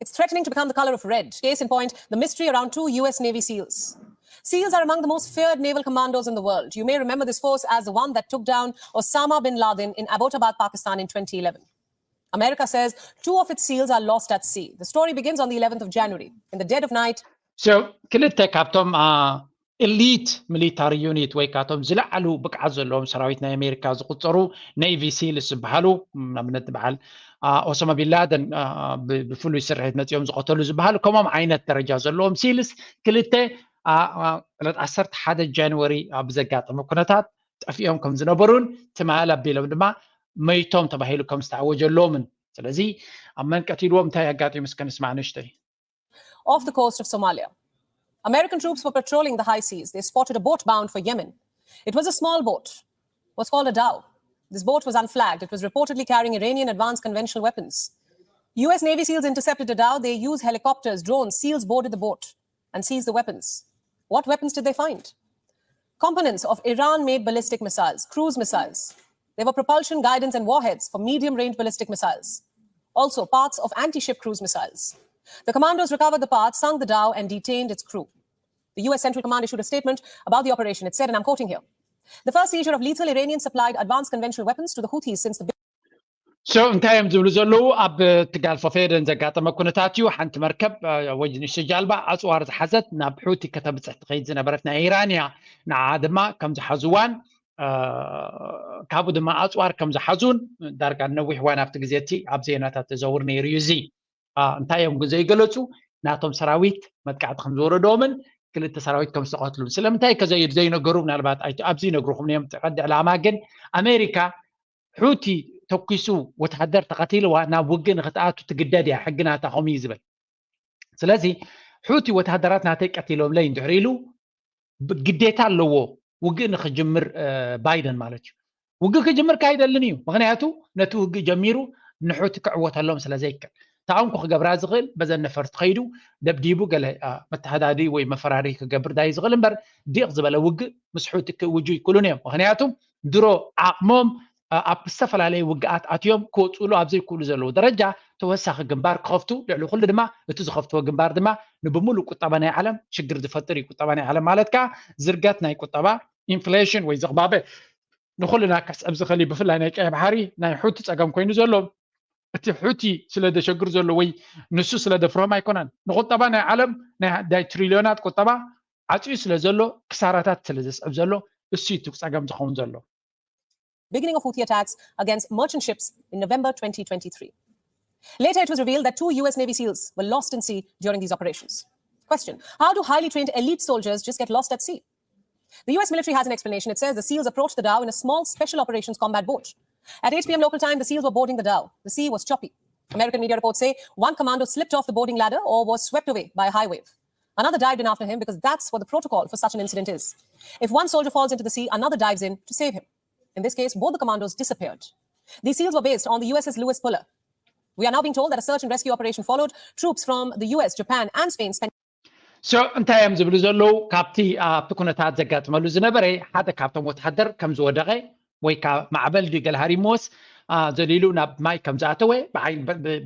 It's threatening to become the color of red. Case in point, the mystery around two U S Navy SEALs. SEALs are among the most feared naval commandos in the world. You may remember this force as the one that took down Osama bin Laden in Abbottabad, Pakistan in twenty eleven. America says two of its SEALs are lost at sea. The story begins on the eleventh of January. In the dead of night, So ክልተ ካብቶም ኤሊት ሚሊታሪ ዩኒት ወይ ካቶም ዝለዓሉ ብቅዓት ዘለዎም ሰራዊት ናይ ኣሜሪካ ዝቁፀሩ ኔቪ ሲልስ ዝበሃሉ ንኣብነት በዓል ኦሳማ ቢንላደን ብፍሉይ ስርሒት መፂኦም ዝቀተሉ ዝበሃሉ ከምኦም ዓይነት ደረጃ ዘለዎም ሲልስ ክልተ ዕለት ዓሰርተ ሓደ ጃንዋሪ ብዘጋጠመ ኩነታት ጠፊኦም ከም ዝነበሩን ትማል ኣቢሎም ድማ መይቶም ተባሂሉ ከም ዝተኣወጀሎምን ስለዚ ኣብ መን ቀቲልዎም እንታይ ኣጋጢሙ እስከ ንስማዕ ንእሽተይ off the coast of Somalia. American troops were patrolling the high seas. They spotted a boat bound for Yemen. It was a small boat, what's called a dhow. This boat was unflagged. It was reportedly carrying Iranian advanced conventional weapons. U S Navy SEALs intercepted a dhow. They used helicopters, drones. SEALs boarded the boat and seized the weapons. What weapons did they find? Components of Iran made ballistic missiles, cruise missiles. There were propulsion, guidance, and warheads for medium range ballistic missiles. Also, parts of anti ship cruise missiles. The commandos recovered the parts, sunk the dhow, and detained its crew. The U S Central Command issued a statement about the operation. It said, and I'm quoting here The first seizure of lethal Iranian supplied advanced conventional weapons to the Houthis since the So እንታይ እዮም ዝብሉ ዘለዉ ኣብ እቲ ጋልፍ ኦፍ ኤደን ዘጋጠመ ኩነታት እዩ ሓንቲ መርከብ ወይ ንእሽቶ ጃልባ ኣፅዋር ዝሓዘት ናብ ሑቲ ከተብፅሕ ትኸይድ ዝነበረት ናይ ኢራን እያ ንዓ ድማ ከም ዝሓዝዋን ካብኡ ድማ ኣፅዋር ከም ዝሓዙን ዳርጋ ነዊሕ ዋን ኣብቲ ግዜ እቲ ኣብ ዜናታት ተዘውር ነይሩ እዩ እዚ እንታይ እዮም ግን ዘይገለፁ ናቶም ሰራዊት መጥቃዕቲ ከም ዝወረዶምን ክልተ ሰራዊት ከም ዝተቐትሉን ስለምንታይ ከዘይድ ዘይነገሩ ምናልባት ኣብዚ ይነግርኹም እዮም ቀዲ ዕላማ ግን ኣሜሪካ ሑቲ ተኩሱ ወተሃደር ተቐቲልዋ ናብ ውግእ ንክትኣቱ ትግደድ እያ፣ ሕጊ ናታ ከምኡ እዩ ዝብል። ስለዚ ሑቲ ወተሃደራት ናተይ ቀቲሎምለይ እንድሕር ኢሉ ግዴታ ኣለዎ ውግእ ንክጅምር ባይደን ማለት እዩ። ውግእ ክጅምር ካይደልን እዩ፣ ምክንያቱ ነቲ ውግእ ጀሚሩ ንሑቲ ክዕወተሎም ስለ ዘይክእል። ታንኩ ክገብራ ዝኽእል በዘን ነፈርቲ ከይዱ ደብዲቡ ገለ መተሃዳዲ ወይ መፈራሪ ክገብር ዳዩ ዝኽእል እምበር ዲቕ ዝበለ ውግእ ምስ ሑቲ ክእውጁ ይክእሉን እዮም። ምክንያቱ ድሮ ዓቕሞም ኣብ ዝተፈላለየ ውግኣት ኣትዮም ክወፅእሉ ኣብ ዘይክእሉ ዘለዉ ደረጃ ተወሳኺ ግንባር ክኸፍቱ፣ ልዕሊ ኩሉ ድማ እቲ ዝኸፍትዎ ግንባር ድማ ንብሙሉእ ቁጠባ ናይ ዓለም ሽግር ዝፈጥር እዩ። ቁጠባ ናይ ዓለም ማለት ከዓ ዝርገት ናይ ቁጠባ፣ ኢንፍሌሽን ወይ ዝቕባበ ንኩልና ከስዕብ ዝኽእል እዩ። ብፍላይ ናይ ቀይ ባሕሪ ናይ ሑቲ ፀገም ኮይኑ ዘሎ እቲ ሑቲ ስለ ዘሸግር ዘሎ ወይ ንሱ ስለ ዘፍርሆም ኣይኮነን። ንቁጠባ ናይ ዓለም ናይ ትሪልዮናት ቁጠባ ዓፅዩ ስለ ዘሎ ክሳራታት ስለ ዘስዕብ ዘሎ እሱ እዩ እቲ ፀገም ዝኸውን ዘሎ። Beginning of Houthi attacks against merchant ships in November twenty twenty-three. Later, it was revealed that two U S Navy SEALs were lost in sea during these operations. Question: How do highly trained elite soldiers just get lost at sea? The U S military has an explanation. It says the SEALs approached the dhow in a small special operations combat boat. At eight p.m. local time, the SEALs were boarding the dhow. The sea was choppy. American media reports say one commando slipped off the boarding ladder or was swept away by a high wave. Another dived in after him because that's what the protocol for such an incident is. If one soldier falls into the sea, another dives in to save him. In this case, both the commandos disappeared. These SEALs were based on the U S S Lewis Puller. We are now being told that a search and rescue operation followed. Troops from the U S, Japan, and Spain spent So እንታይ እዮም ዝብሉ ዘለዉ? ካብቲ ኣብቲ ኩነታት ዘጋጥመሉ ዝነበረ ሓደ ካብቶም ወተሃደር ከም ዝወደቐ ወይ ከዓ ማዕበል ድዩ ገለ ሃሪሞስ ዘሊሉ ናብ ማይ ከም ዝኣተወ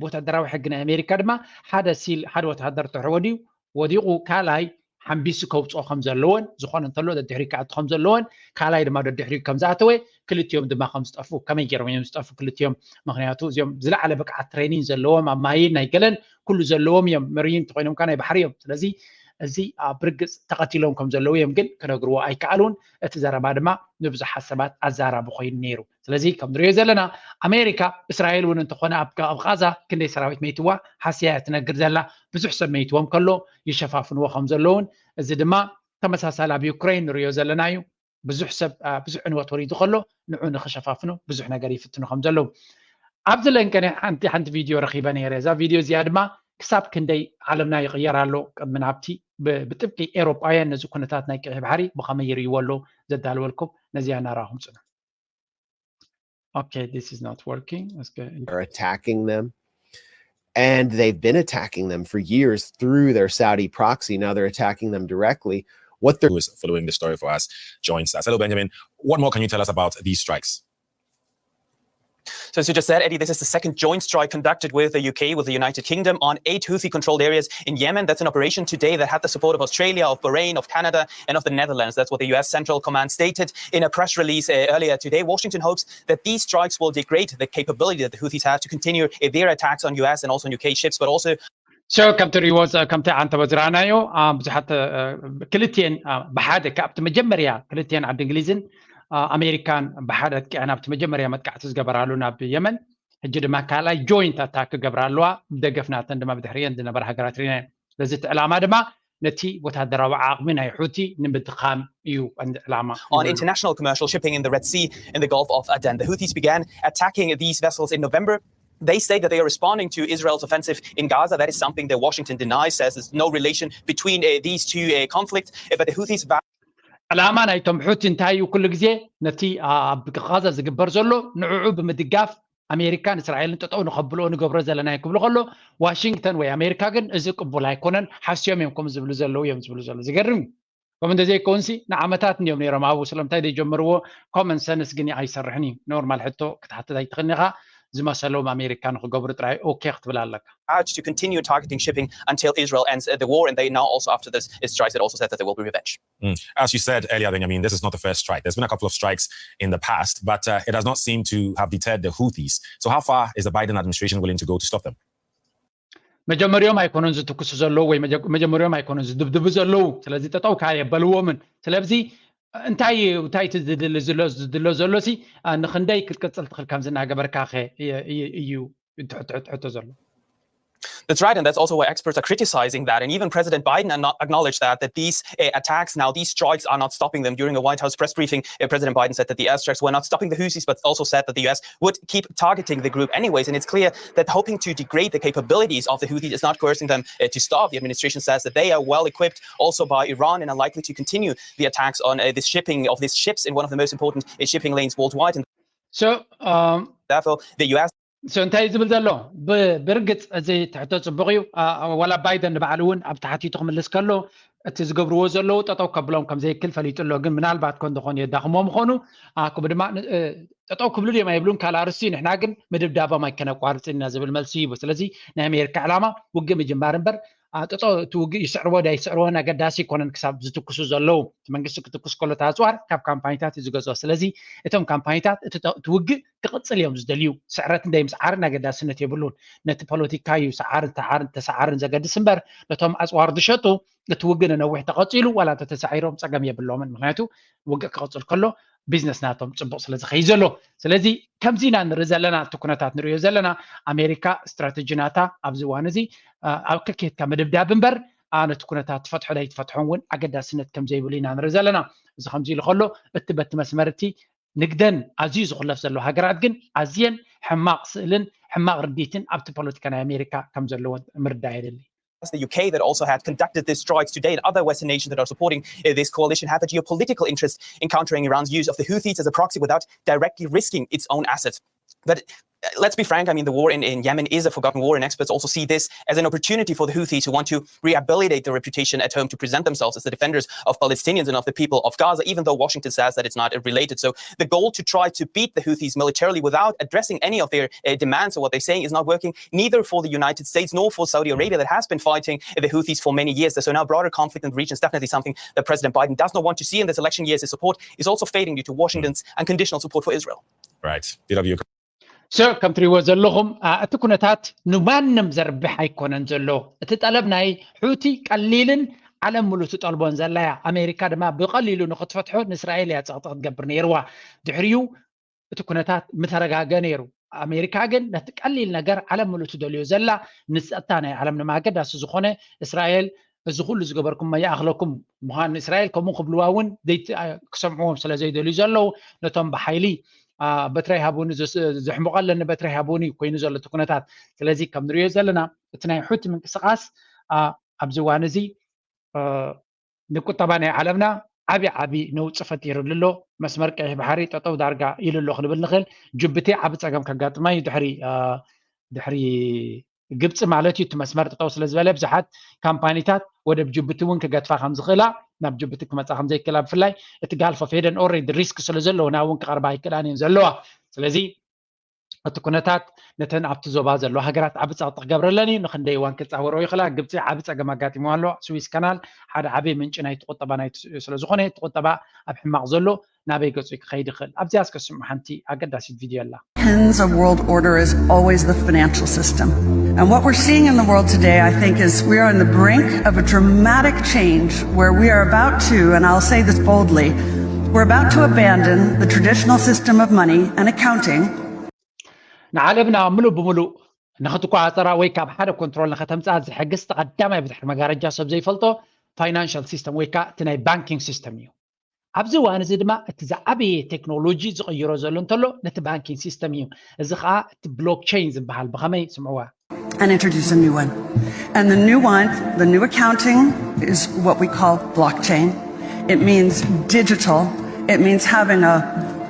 ብወታደራዊ ሕጊ ናይ ኣሜሪካ ድማ ሓደ ሲል ሓደ ወተሃደር ተሕወ ድዩ ወዲቑ ካልኣይ ሓንቢሱ ከውፅኦ ከም ዘለዎን ዝኾነ እንተሎ ደድሕሪ ክኣቱ ከም ዘለዎን ካልኣይ ድማ ደድሕሪ ከም ዝኣተወ ክልቲኦም ድማ ከም ዝጠፉ ከመይ ገይሮም እዮም ዝጠፉ ክልቲኦም ምክንያቱ እዚኦም ዝለዓለ ብቅዓት ትሬኒን ዘለዎም ኣብ ማይን ናይ ገለን ኩሉ ዘለዎም እዮም መሪን እንተኮይኖም ከዓ ናይ ባሕሪ እዮም ስለዚ እዚ ኣብ ርግፅ ተቐቲሎም ከም ዘለዉ እዮም ግን ክነግርዎ ኣይከኣሉን እቲ ዘረባ ድማ ንብዙሓት ሰባት ኣዛራቢ ኮይኑ ነይሩ ስለዚ ከም ንሪኦ ዘለና ኣሜሪካ እስራኤል እውን እንተኾነ ኣብ ቃዛ ክንደይ ሰራዊት መይትዋ ሓስያ እያ ትነግር ዘላ ብዙሕ ሰብ መይትዎም ከሎ ይሸፋፍንዎ ከም ዘለውን እዚ ድማ ተመሳሳሊ ኣብ ዩክሬን ንሪኦ ዘለና እዩ ብዙሕ ሰብ ብዙሕ ዕንወት ወሪዱ ከሎ ንዑ ንክሸፋፍኑ ብዙሕ ነገር ይፍትኑ ከም ዘለዉ ኣብዚ ለንቀነ ሓንቲ ሓንቲ ቪድዮ ረኪበ ነይረ እዛ ቪድዮ እዚኣ ድማ ክሳብ ክንደይ ዓለምና ይቅየር ኣሎ ቅድሚ ናብቲ ብጥብቂ ኤሮጳውያን ነዚ ኩነታት ናይ ቀይሕ ባሕሪ ብከመይ ይርእይዎ ኣለዉ ዘዳልወልኩም ነዚኣ እናረኣኹም ፅኑ Okay, this is not working. Let's go. Are attacking them. And they've been attacking them for years through their Saudi proxy. Now they're attacking them directly. What they're who is following the story for us joins us. Hello, Benjamin. What more can you tell us about these strikes? So, as you just said, Eddie, this is the second joint strike conducted with the U K, with the United Kingdom, on eight Houthi controlled areas in Yemen. That's an operation today that had the support of Australia, of Bahrain, of Canada, and of the Netherlands. That's what the U S Central Command stated in a press release uh, earlier today. Washington hopes that these strikes will degrade the capability that the Houthis have to continue uh, their attacks on U S and also on U K ships, but also So ከም ትሪእዎ ከምቲ ዓንተቦ ዝረኣናዮ ብዙሓት ክልቲኤን ብሓደ ካብቲ መጀመርያ ክልቲኤን ዓዲ እንግሊዝን ኣሜሪካን ብሓደ ኣጥቂዐን ኣብቲ መጀመርያ መጥቃዕቲ ዝገበራሉ ናብ የመን ሕጂ ድማ ካልኣይ ጆይንት ኣታክ ክገብራ ኣለዋ ብደገፍ ናተን ድማ ብድሕሪኤን ዝነበራ ሃገራት ርኢና ስለዚ እቲ ዕላማ ድማ ነቲ ወታደራዊ ዓቕሚ ናይ ሑቲ ንምድኻም እዩ ቀንዲ ዕላማ on international commercial shipping in the Red Sea in the Gulf of Aden. The Houthis began attacking these vessels in November. They state that they are responding to Israel's offensive in Gaza. That is something that Washington denies, says there's no relation between uh, these two uh, conflicts. Uh, but the Houthis ዕላማ ናይቶም ሑቲ እንታይ እዩ ኩሉ ግዜ ነቲ ኣብ ጋዛ ዝግበር ዘሎ ንዕዑ ብምድጋፍ ኣሜሪካን እስራኤልን ጠጠው ንኸብልኦ ንገብሮ ዘለና ክብሉ ከሎ ዋሽንግተን ወይ ኣሜሪካ ግን እዚ ቅቡል ኣይኮነን ሓስዮም እዮም ከም ዝብሉ ዘለዉ እዮም ዝብሉ ዘሎ ዝገርም እዩ ከም እንደዘይከውንሲ ንዓመታት እንዲዮም ነይሮም ኣብኡ ስለምንታይ ዘይጀመርዎ ኮመን ሰንስ ግን ኣይሰርሕን እዩ ኖርማል ሕቶ ክትሓትት ኣይትኽእልኒ ኢኻ ዝመሰሎም ኣሜሪካ ንክገብሩ ጥራይ ኦኬ ክትብል ኣለካ to continue targeting shipping until Israel ends uh, the war, and they now also after this strikes, it also said that there will be revenge. Mm. As you said earlier, Benjamin, this is not the first strike. There's been a couple of strikes in the past, but uh, it does not seem to have deterred the Houthis. So, how far is the Biden administration willing to go to stop them? መጀመሪኦም ኣይኮነን ዝትኩሱ ዘለዉ ወይ መጀመሪኦም ኣይኮነን ዝድብድቡ ዘለዉ ስለዚ ጠጠው ካየ በልዎምን ስለዚ እንታይ እንታይ ዝድሎ ዘሎ ሲ ንክንደይ ክትቅፅል ትኽእል ከምዚ እናገበርካ እዩ ሕቶ ዘሎ That's right, and that's also why experts are criticizing that. And even President Biden acknowledged that that these uh, attacks now, these strikes, are not stopping them. During a White House press briefing, uh, President Biden said that the airstrikes were not stopping the Houthis, but also said that the U S would keep targeting the group anyways. And it's clear that hoping to degrade the capabilities of the Houthis is not coercing them uh, to stop. The administration says that they are well equipped, also by Iran, and are likely to continue the attacks on uh, this shipping of these ships in one of the most important uh, shipping lanes worldwide. And so, um, therefore, the U S so እንታይ እዩ ዝብል ዘሎ? ብርግፅ እዚ ትሕቶ ፅቡቕ እዩ። ዋላ ባይደን ንባዕሉ እውን ኣብ ተሓቲቱ ክምልስ ከሎ እቲ ዝገብርዎ ዘለዉ ጠጠው ከብሎም ከም ዘይክል ፈሊጡ ኣሎ። ግን ምናልባት ኮን ዝኾኑ የዳኽሞ ምኾኑ ኣኩብ ድማ ጠጠው ክብሉ ድዮም ኣይብሉን ካልኣርስቲ ንሕና ግን ምድብዳቦም ኣይከነቋርፅን ኢና ዝብል መልሲ ሂቡ። ስለዚ ናይ ኣሜሪካ ዕላማ ውግእ ምጅማር እምበር ጠጠው እቲ ውግእ ይስዕርዎ ዳ ይስዕርዎ ኣገዳሲ ይኮነን ክሳብ ዝትኩሱ ዘለዉ። መንግስቲ ክትኩስ ከሎ ኣፅዋር ካብ ካምፓኒታት እዩ ዝገዝኦ። ስለዚ እቶም ካምፓኒታት እቲ ውግእ ክቕፅል እዮም ዝደልዩ። ስዕረት እንደይ ምስዓርን ኣገዳስነት የብሉን። ነቲ ፖለቲካ እዩ ሰዓርን ተዓርን ተሰዓርን ዘገድስ እምበር ነቶም ኣፅዋር ዝሸጡ እቲ ውግእ ንነዊሕ ተቐፂሉ ዋላ እንተተሳዒሮም ፀገም የብሎምን። ምክንያቱ ውግእ ክቕፅል ከሎ ቢዝነስ ናቶም ፅቡቕ ስለ ዝኸይ ዘሎ። ስለዚ ከምዚ ኢና ንርኢ ዘለና እቲ ኩነታት ንሪኦ ዘለና። ኣሜሪካ ስትራተጂ ናታ ኣብዚ እዋን እዚ ኣብ ከኬትካ ምድብዳብ እምበር ነቲ ኩነታት ትፈትሖ ዳይ ትፈትሖን እውን ኣገዳስነት ከም ዘይብሉ ኢና ንርኢ ዘለና። እዚ ከምዚ ኢሉ ከሎ እቲ በቲ መስመር እቲ ንግደን ኣዝዩ ዝኹለፍ ዘሎ ሃገራት ግን ኣዝየን ሕማቕ ስእልን ሕማቕ ርዲትን ኣብቲ ፖለቲካ ናይ ኣሜሪካ ከም ዘለወን ምርዳእ የድሊ። The U K that also had conducted these strikes today and other Western nations that are supporting uh, this coalition have a geopolitical interest in countering Iran's use of the Houthis as a proxy without directly risking its own assets. But uh, let's be frank, I mean, the war in, in Yemen is a forgotten war, and experts also see this as an opportunity for the Houthis who want to rehabilitate their reputation at home to present themselves as the defenders of Palestinians and of the people of Gaza, even though Washington says that it's not related. So the goal to try to beat the Houthis militarily without addressing any of their uh, demands or what they're saying is not working, neither for the United States nor for Saudi Arabia that has been fighting the Houthis for many years. So now broader conflict in the region is definitely something that President Biden does not want to see in this election year. His support is also fading due to Washington's unconditional support for Israel. Right. P W. So ከም ትሪእዎ ዘለኹም እቲ ኩነታት ንማንም ዘርብሕ ኣይኮነን ዘሎ። እቲ ጠለብ ናይ ሑቲ ቀሊልን ዓለም ሙሉ ትጠልቦን ዘላ እያ። ኣሜሪካ ድማ ብቐሊሉ ንክትፈትሖ ንእስራኤል እያ ፀቕጢ ክትገብር ነይርዋ። ድሕሪኡ እቲ ኩነታት ምተረጋገ ነይሩ። ኣሜሪካ ግን ነቲ ቀሊል ነገር ዓለም ሙሉ ትደልዮ ዘላ ንፀጥታ ናይ ዓለም ድማ ኣገዳሲ ዝኾነ እስራኤል እዚ ኩሉ ዝገበርኩም ይኣኽለኩም ምዃን እስራኤል ከምኡ ክብልዋ እውን ክሰምዕዎም ስለ ዘይደልዩ ዘለዉ ነቶም ብሓይሊ በትረይ ሃቡኒ ዘሕምቆ ኣለኒ በትረይ ሃቡኒ ኮይኑ ዘሎ እቲ ኩነታት። ስለዚ ከም ንሪኦ ዘለና እቲ ናይ ሑቲ ምንቅስቃስ ኣብዚ እዋን እዚ ንቁጠባ ናይ ዓለምና ዓብዪ ዓብዪ ነውፂ ፈጢሩሉ ኣሎ። መስመር ቀይሕ ባሕሪ ጠጠው ዳርጋ ኢሉ ኣሎ ክንብል ንኽእል። ጅቡቲ ዓቢ ፀገም ከጋጥማ እዩ ድሕሪ ድሕሪ ግብፂ ማለት እዩ እቲ መስመር ጠጠው ስለ ዝበለ ብዙሓት ካምፓኒታት ወደብ ጅቡቲ እውን ክገድፋ ከም ዝኽእላ ናብ ጅቡቲ ክመፃ ከም ዘይክእላ ብፍላይ እቲ ጋልፍ ኦፍ ኤደን ኦልሬዲ ሪስክ ስለ ዘለዎ ናብ እውን ክቐርባ ኣይክእላን እየን ዘለዋ። ስለዚ እቲ ኩነታት ነተን ኣብቲ ዞባ ዘለዋ ሃገራት ዓቢ ፀቕጢ ክገብረለን እዩ። ንክንደይ እዋን ክፃወሮ ይኽእላ። ግብፂ ዓቢ ፀገም ኣጋጢሞ ኣሎ። ስዊስ ካናል ሓደ ዓቢ ምንጪ ናይቲ ቁጠባ ናይቲ ስለ ዝኾነ እቲ ቁጠባ ኣብ ሕማቕ ዘሎ ናበይ ገጹ ክኸይድ ይኽእል? ኣብዚኣ እስከ ስምዑ ሓንቲ ኣገዳሲት ቪድዮ ኣላ። Pins of world order is always the financial system. And what we're seeing in the world today, I think, is we are on the brink of a dramatic change where we are about to, and I'll say this boldly, we're about to abandon the traditional system of money and accounting. ንዓለምና ምሉእ ብምሉእ ንኽትቆፃፀራ ወይ ካብ ሓደ ኮንትሮል ንኸተምፅኣ ዝሕግዝ ቀዳማይ ብድሕሪ መጋረጃ ሰብ ዘይፈልጦ ፋይናንሻል ሲስተም ወይ ከዓ እቲ ናይ ባንኪንግ ሲስተም እዩ። ኣብዚ እዋን እዚ ድማ እቲ ዝዓበየ ቴክኖሎጂ ዝቕይሮ ዘሎ እንተሎ ነቲ ባንኪንግ ሲስተም እዩ። እዚ ከዓ እቲ ብሎክቸይን ዝበሃል ብኸመይ ስምዕዋ and introduce a new one. And the new one, the new accounting is what we call blockchain. It means digital. It means having a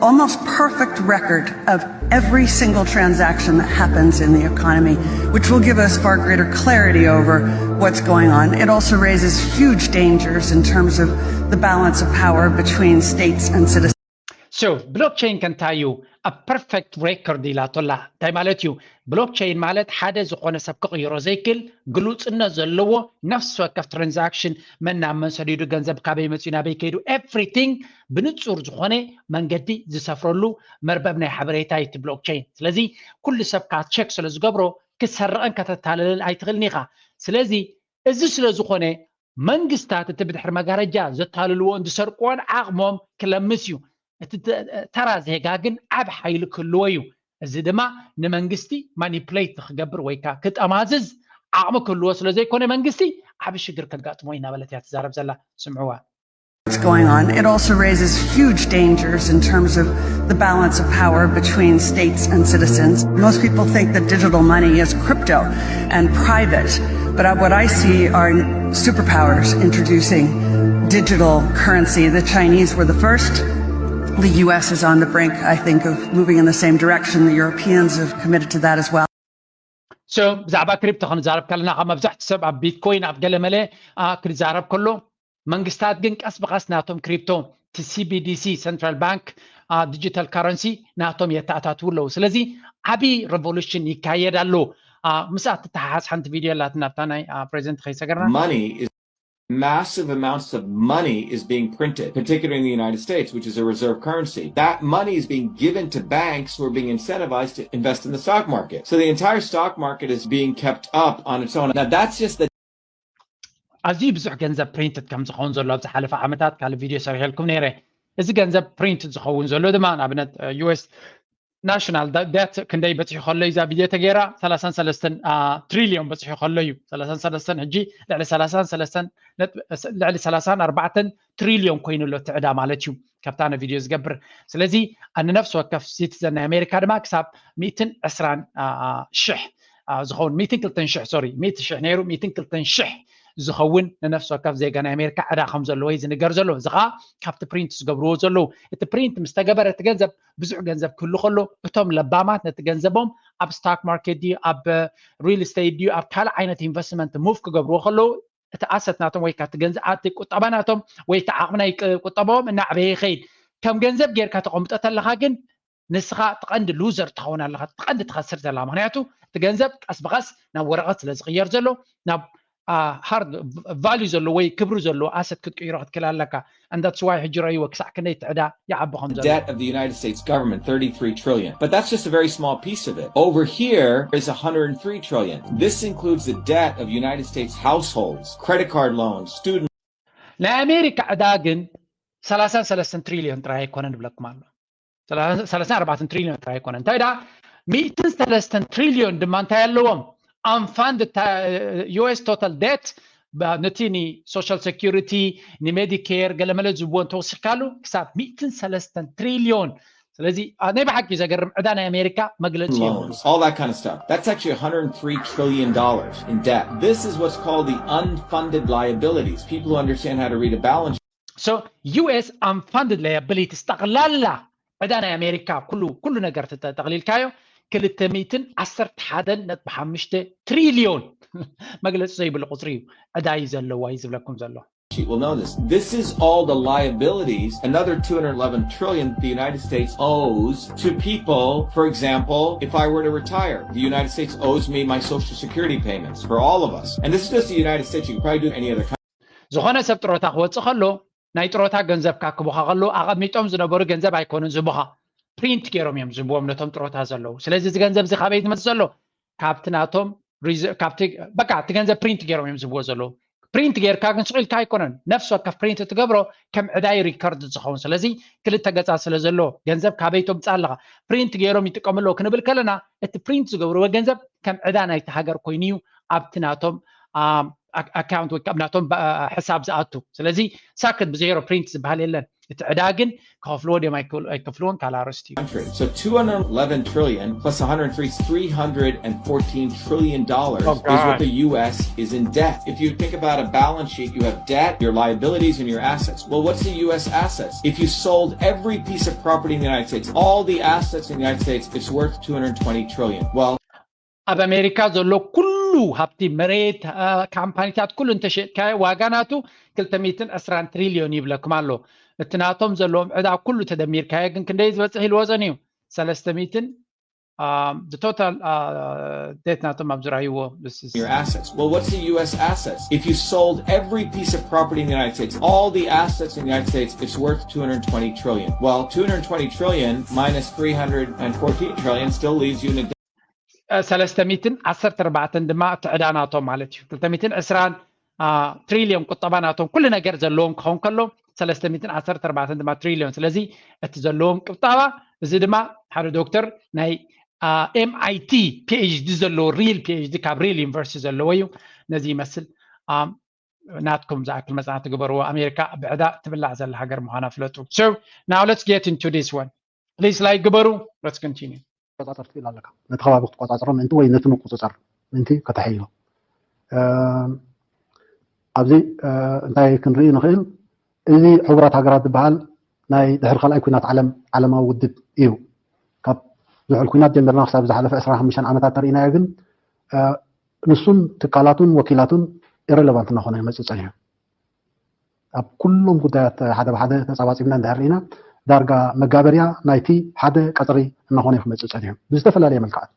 almost perfect record of every single transaction that happens in the economy, which will give us far greater clarity over what's going on. It also raises huge dangers in terms of the balance of power between states and citizens. So ብሎክቸይን ከ እንታይ እዩ? A perfect record ኢላቶ ኣላ። እንታይ ማለት እዩ? ብሎክቸይን ማለት ሓደ ዝኾነ ሰብ ክቕይሮ ዘይክእል ግሉፅነት ዘለዎ ነፍሲ ወከፍ ትራንዛክሽን መን ናብ መን ሰዲዱ ገንዘብ ካበይ መፅኡ ናበይ ከይዱ everything ብንፁር ዝኾነ መንገዲ ዝሰፍረሉ መርበብ ናይ ሓበሬታ እዩ እቲ ብሎክቸይን። ስለዚ ኩሉ ሰብ ከዓ ቸክ ስለ ዝገብሮ ክትሰርቕን ከተታልልን ኣይትኽእልን ኢኻ። ስለዚ እዚ ስለ ዝኾነ መንግስታት እቲ ብድሕሪ መጋረጃ ዘታልልዎን ዝሰርቅዎን ዓቕሞም ክለምስ እዩ። እቲ ተራ ዜጋ ግን ዓብ ሓይሊ ክህልዎ እዩ። እዚ ድማ ንመንግስቲ ማኒፕሌት ንክገብር ወይ ከዓ ክጠማዝዝ ዓቕሚ ክህልዎ ስለ ዘይኮነ መንግስቲ ዓብ ሽግር ከጋጥሞ እዩ እናበለት እያ ትዛረብ ዘላ። ስምዕዋ። What's going on. It also raises huge dangers in terms of the balance of power between states and citizens. Most people think that digital money is crypto and private, but what I see are superpowers introducing digital currency. The Chinese were the first. The U S is on the brink, I think, of moving in the same direction. The Europeans have committed to that as well. So ብዛዕባ ክሪፕቶ ክንዛረብ ከለና ካብ መብዛሕትኡ ሰብ ኣብ ቢትኮይን ኣብ ገለመለ ክዛረብ ከሎ መንግስታት ግን ቀስ ብቐስ ናቶም ክሪፕቶ እቲ C B D C central bank digital currency ናቶም የተኣታትዉ ኣለዉ። ስለዚ ዓብዪ revolution ይካየድ ኣሎ። ምስኣ ትተሓሓዝ ሓንቲ ቪድዮ ኣላትና ኣብታ ናይ ፕሬዚደንት ከይሰገርና። Money is massive amounts of money is being printed, particularly in the United States, which is a reserve currency. That money is being given to banks who are being incentivized to invest in the stock market. So the entire stock market is being kept up on its own. Now that's just the ኣዝዩ ብዙሕ ገንዘብ ፕሪንትድ ከም ዝኸውን ዘሎ ኣብ ዝሓለፈ ዓመታት ካልእ ቪድዮ ሰሪሐልኩም ነይረ። እዚ ገንዘብ ፕሪንትድ ዝኸውን ዘሎ ድማ ንኣብነት US national debt ክንደይ በፂሑ ከሎ እዩ እዛ ቪድዮ ተገይራ ሰላሳን ሰለስተን ትሪሊዮን በፂሑ ከሎ እዩ። ሰላሳን ሰለስተን ሕጂ ልዕሊ ሰላሳን ሰለስተን ልዕሊ ሰላሳን ኣርባዕተን ትሪሊዮን ኮይኑ ኣሎ እቲ ዕዳ ማለት እዩ ካብታ ነ ቪድዮ ዝገብር። ስለዚ ንነፍሲ ወከፍ ሲቲዘን ናይ ኣሜሪካ ድማ ክሳብ ሚእትን ዕስራን ሽሕ ዝኸውን ሚእትን ክልተን ሽሕ sorry ሚእቲ ሽሕ ነይሩ ሚእትን ክልተን ሽሕ ዝኸውን ንነፍሲ ወከፍ ዜጋ ናይ ኣሜሪካ ዕዳ ከም ዘለዎ እዩ ዝንገር ዘሎ። እዚ ከዓ ካብቲ ፕሪንት ዝገብርዎ ዘለዉ እቲ ፕሪንት ምስ ተገበረ እቲ ገንዘብ ብዙሕ ገንዘብ ክህሉ ከሎ እቶም ለባማት ነቲ ገንዘቦም ኣብ stock market ድዩ ኣብ real estate ድዩ ኣብ ካልእ ዓይነት investment move ክገብርዎ ከለዉ እቲ asset ናቶም ወይ እቲ ገንዘብ እቲ ቁጠባ ናቶም ወይ እቲ ዓቕሚ ናይ ቁጠባኦም እናዕበየ ይኸይድ። ከም ገንዘብ ጌርካ ተቐምጦ ተለኻ ግን ንስኻ እቲ ቀንዲ loser ትኸውን ኣለኻ፣ እቲ ቀንዲ ትኸስር ዘለኻ። ምኽንያቱ እቲ ገንዘብ ቀስ ብቐስ ናብ ወረቐት ስለ ዝቕየር ዘሎ ናብ hard value ዘለዎ ወይ ክብሪ ዘለዎ asset ክትቅይሮ ክትክእል ኣለካ። And that's why ሕጂ ረእይዎ ክሳዕ ክንደይ እቲ ዕዳ ይዓቢ ከም ዘሎ። Debt of the United States government, thirty-three trillion. But that's just a very small piece of it. Over here is one hundred three trillion. This includes the debt of United States households, credit card loans, student ናይ ኣሜሪካ ዕዳ ግን ሰላሳን ሰለስተን ትሪሊዮን ጥራይ ኣይኮነን ንብለኩም ኣሎ። ሰላሳን ኣርባዕተን ትሪሊዮን ጥራይ ኣይኮነን። እንታይ ደኣ ሚእትን ሰለስተን ትሪሊዮን ድማ እንታይ ኣለዎም? Unfunded US total debt ነቲ ን social security ን Medicare ገለመለ ዝብዎ እንተወሲኽካሉ ክሳብ ሚእትን ሰለስተን ትሪሊዮን። ስለዚ ናይ ብሓቂ ዘገርም ዕዳ ናይ ኣሜሪካ መግለፂ የብሉ። Loans, all that kind of stuff. That's actually one hundred three trillion dollars in debt. This is what's called the unfunded liabilities. People who understand how to read a balance sheet. So US unfunded liabilities ጠቕላላ ዕዳ ናይ ኣሜሪካ ኩሉ ኩሉ ነገር ተጠቕሊልካዮ ክልተ ሚእትን ዓሰርተ ሓደን ነጥቢ ሓሙሽተ ትሪሊዮን መግለፂ ዘይብሉ ቁፅሪ እዩ ዕዳ እዩ ዘለዋ እዩ ዝብለኩም ዘሎ። Well, know this. This is all the liabilities, another two hundred eleven trillion the United States owes to people. For example, if I were to retire, the United States owes me my Social Security payments for all of us. And this is just the United States. You can probably do any other country. ዝኾነ ሰብ ጥሮታ ክወፅእ ከሎ ናይ ጥሮታ ገንዘብካ ክቡኻ ከሎ ኣቐሚጦም ዝነበሩ ገንዘብ ኣይኮኑን ዝቡኻ ፕሪንት ገይሮም እዮም ዝብዎም ነቶም ጥሮታ ዘለዉ። ስለዚ እዚ ገንዘብ እዚ ካበይ ትመፅእ ዘሎ? ካብቲ ናቶም ካብቲ በቃ እቲ ገንዘብ ፕሪንት ገይሮም እዮም ዝብዎ ዘለዉ። ፕሪንት ጌርካ ግን ስቕ ኢልካ ኣይኮነን፣ ነፍሲ ወከፍ ፕሪንት እትገብሮ ከም ዕዳይ ሪከርድ ዝኸውን። ስለዚ ክልተ ገፃ ስለ ዘሎ ገንዘብ ካበይ ተምፅእ ኣለኻ? ፕሪንት ገይሮም ይጥቀሙ ኣለዉ ክንብል ከለና እቲ ፕሪንት ዝገብርዎ ገንዘብ ከም ዕዳ ናይቲ ሃገር ኮይኑ እዩ ኣብቲ ናቶም ኣካውንት ወይ ካብ ናቶም ሕሳብ ዝኣቱ። ስለዚ ሳክት ብዜሮ ፕሪንት ዝበሃል የለን። እቲ ዕዳ ግን ክኸፍልዎ ድዮም ኣይከፍልዎን ካልእ ኣርእስቲ እዩ። So two hundred eleven trillion plus one hundred three is three hundred fourteen trillion dollars Oh, is what God. The U S is in debt. If you think about a balance sheet, you have debt, your liabilities, and your assets. Well, what's the U S assets? If you sold every piece of property in the United States, all the assets in the United States, it's worth two hundred twenty trillion. Well, ኣብ ኣሜሪካ ዘሎ ኩሉ ሃብቲ መሬት፣ አ፣ ካምፓኒታት ኩሉ እንተሸጥካዮ ዋጋ ናቱ ክልተ ሚእትን ዕስራን ትሪልዮን ይብለኩም ኣሎ። እቲ ናቶም ዘለዎም ዕዳ ኩሉ ተደሚርካዮ ግን ክንደይ ዝበፅሕ ኢልዎ ጸኒሑ? ሰለስተ ሚእትን um, the total uh, debt ናቶም ኣብ ዝረኣይዎ this is Your assets. Well, what's the U S assets? If you sold every piece of property in the United States, all the assets in the United States, it's worth two hundred twenty trillion. Well, two hundred twenty trillion minus three hundred fourteen trillion still leaves you in a ሰለስተ ሚእትን ዓሰርተ ኣርባዕተን ድማ እቲ ዕዳ ናቶም ማለት እዩ። ክልተ ሚእትን ዕስራን ትሪልዮን ቁጠባ ናቶም ኩሉ ነገር ዘለዎም ክኸውን ከሎ ሰለስተ ሚእትን ዓሰርተ ኣርባዕተን ድማ ትሪልዮን። ስለዚ እቲ ዘለዎም ቁጠባ እዚ ድማ ሓደ ዶክተር ናይ M I T PhD ዘለዎ real PhD ካብ real university ዘለዎ እዩ። ነዚ ይመስል። ናትኩም ዝኣክል መጽናዕቲ ግበርዎ። ኣሜሪካ ብዕዳ ትብላዕ ዘላ ሃገር ምዃና ፍለጡ። So now let's get into this one. Please like ግበሩ። Let's continue. ቆጻጸርቲ ኢላ ኣለካ። ነቲ ከባቢ ክትቆጻጸሮ ምእንቲ ወይ ነቲ ምቁጽጻር ምእንቲ ከተሐይሎ። ኣብዚ እንታይ ክንርኢ ንኽእል? እዚ ሕቡራት ሃገራት ዝበሃል ናይ ድሕሪ ካልኣይ ኩናት ዓለም ዓለማዊ ውድብ እዩ። ካብ ዝሑል ኩናት ጀሚርና ክሳብ ዝሓለፈ ዕስራን ሓሙሽተን ዓመታት ተርእናዮ ግን ንሱን ትካላቱን ወኪላቱን ኢረለቫንት እናኾነ ይመፅእ ፀኒሑ። ኣብ ኩሎም ጉዳያት ሓደ ብሓደ ተፃባፂብና እንድሕር ርኢና ዳርጋ መጋበርያ ናይቲ ሓደ ቀፅሪ እናኾነ ክመፅእ ፀኒሑ ብዝተፈላለየ መልክዓት።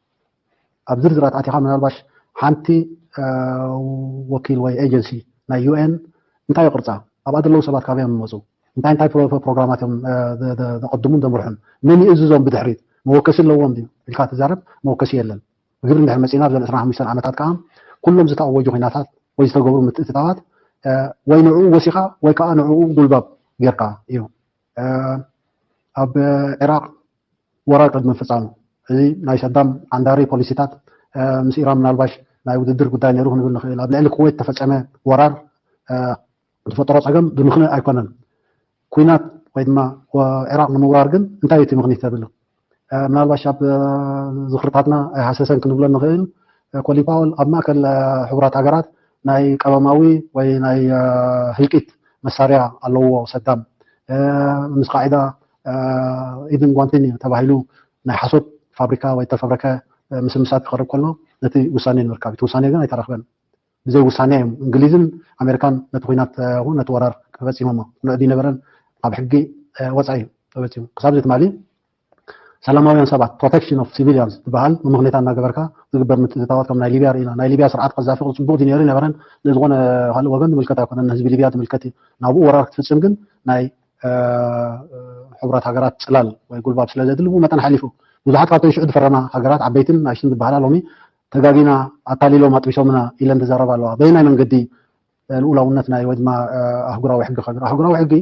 ኣብ ዝርዝራት ኣቲኻ ምናልባሽ ሓንቲ ወኪል ወይ ኤጀንሲ ናይ ዩ ኤን እንታይ ቅርፃ ኣብኣ ዘለዉ ሰባት ካበይ እዮም ዝመፁ እንታይ እንታይ ፕሮግራማት እዮም ዘቐድሙን ዘምርሑን መን ይእዝዞም ብድሕሪት መወከሲ ኣለዎም ድዩ ኢልካ ትዛረብ መወከሲ የለን። ብግብሪ እንድሕር መፂና ኣብ ዘን ዕስራን ሓሙሽተን ዓመታት ከዓ ኩሎም ዝተኣወጁ ኩናታት ወይ ዝተገብሩ ምትእትታዋት ወይ ንዕኡ ወሲኻ ወይ ከዓ ንዕኡ ጉልባብ ጌርካ እዩ። ኣብ ዒራቅ ወራር ቅድሚ ምፍፃሙ እዚ ናይ ሰዳም ዓንዳሪ ፖሊሲታት ምስ ኢራን ምናልባሽ ናይ ውድድር ጉዳይ ነይሩ ክንብል ንኽእል። ኣብ ልዕሊ ኩዌት ተፈፀመ ወራር ዝፈጠሮ ፀገም ብምኽንያት ኣይኮነን። ኩናት ወይ ድማ ዒራቅ ንምውራር ግን እንታይ እቲ ምኽኒት ተብሉ ምናልባሽ ኣብ ዝኽርታትና ኣይሃሰሰን ክንብሎ ንኽእል። ኮሊን ፓወል ኣብ ማእከል ሕቡራት ሃገራት ናይ ቀመማዊ ወይ ናይ ህልቂት መሳርያ ኣለዎ ሰዳም ምስ ቃዒዳ ኢድን ጓንትን እዩ ተባሂሉ ናይ ሓሶት ፋብሪካ ወይ ተፈብረከ ምስምሳት ክቐርብ ከሎ ነቲ ውሳኔ ንምርካብ እቲ ውሳኔ ግን ኣይተረኽበን። ብዘይ ውሳኔ እዮም እንግሊዝን ኣሜሪካን ነቲ ኩናት ነቲ ወራር ፈፂሞሞ። ንዕዲ ነበረን ካብ ሕጊ ወፃኢ እዩ ተፈፂሙ። ክሳብ እዚ ትማሊ ሰላማውያን ሰባት protection of civilians ዝበሃል ምምኽኔታ እናገበርካ ዝግበር ምትእትታዋት ከም ናይ ሊብያ ርኢና። ናይ ሊብያ ስርዓት ቀዛፊ ቅርፂ ጽቡቕ ድዩ ነይሩ ይነበረን ንዝኾነ ካልእ ወገን ዝምልከት ኣይኮነን። ንህዝቢ ሊብያ ዝምልከት እዩ። ናብኡ ወራር ክትፍፅም ግን ናይ ሕቡራት ሃገራት ፅላል ወይ ጉልባብ ስለ ዘድሊ ብኡ መጠን ሓሊፉ ብዙሓት ካብተን ሽዑ ዝፈረማ ሃገራት ዓበይትን ናሽትን ዝበሃላ ሎሚ ተጋጊና ኣታሊሎም ኣጥቢሶምና ኢለን ዝዛረባ ኣለዋ። በየናይ መንገዲ ልኡላውነት ናይ ወይ ድማ ኣህጉራዊ ሕጊ ከግር ኣህጉራዊ ሕጊ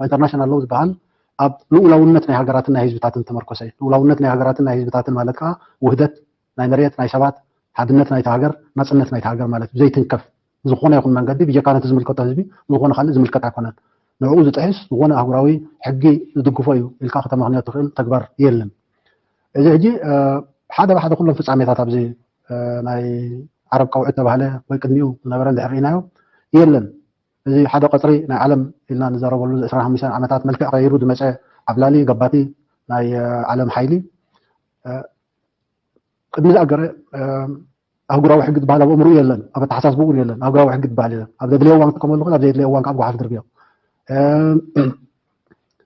ኢንተርናሽናል ሎው ዝበሃል ኣብ ልኡላውነት ናይ ሃገራትን ናይ ህዝብታትን ተመርኮሰ እዩ። ልኡላውነት ናይ ሃገራትን ናይ ህዝብታትን ማለት ከዓ ውህደት ናይ መሬት ናይ ሰባት ሓድነት ናይቲ ሃገር ናፅነት ናይቲ ሃገር ማለት ብዘይትንከፍ ዝኾነ ይኹን መንገዲ ብጀካ ነቲ ዝምልከቶ ህዝቢ ዝኾነ ካልእ ዝምልከት ኣይኮነን። ንዕኡ ዝጥሕስ ዝኾነ ኣህጉራዊ ሕጊ ዝድግፎ እዩ ኢልካ ከተመኽንዮ ትኽእል ተግባር የለን። እዚ ሕጂ ሓደ ብሓደ ኩሎም ፍፃሜታት ኣብዚ ናይ ዓረብ ቀውዒ ተባህለ ወይ ቅድሚኡ ዝነበረ እንድሕር ርኢናዮ የለን። እዚ ሓደ ቀፅሪ ናይ ዓለም ኢልና ንዘረበሉ ዕስራን ሓሙሽተን ዓመታት መልክዕ ቀይሩ ዝመፀ ዓብላሊ ገባቲ ናይ ዓለም ሓይሊ ቅድሚ ዝኣገረ ኣህጉራዊ ሕጊ ዝበሃል ኣብ ኣእምርኡ የለን፣ ኣብ ኣተሓሳስብኡ እውን የለን። ኣህጉራዊ ሕጊ ዝበሃል የለን። ኣብ ዘድልዮ እዋን ክጥቀመሉ ይኽእል፣ ኣብ ዘየድልዮ እዋን ከዓ ብጓሓፍ ድርብዮ።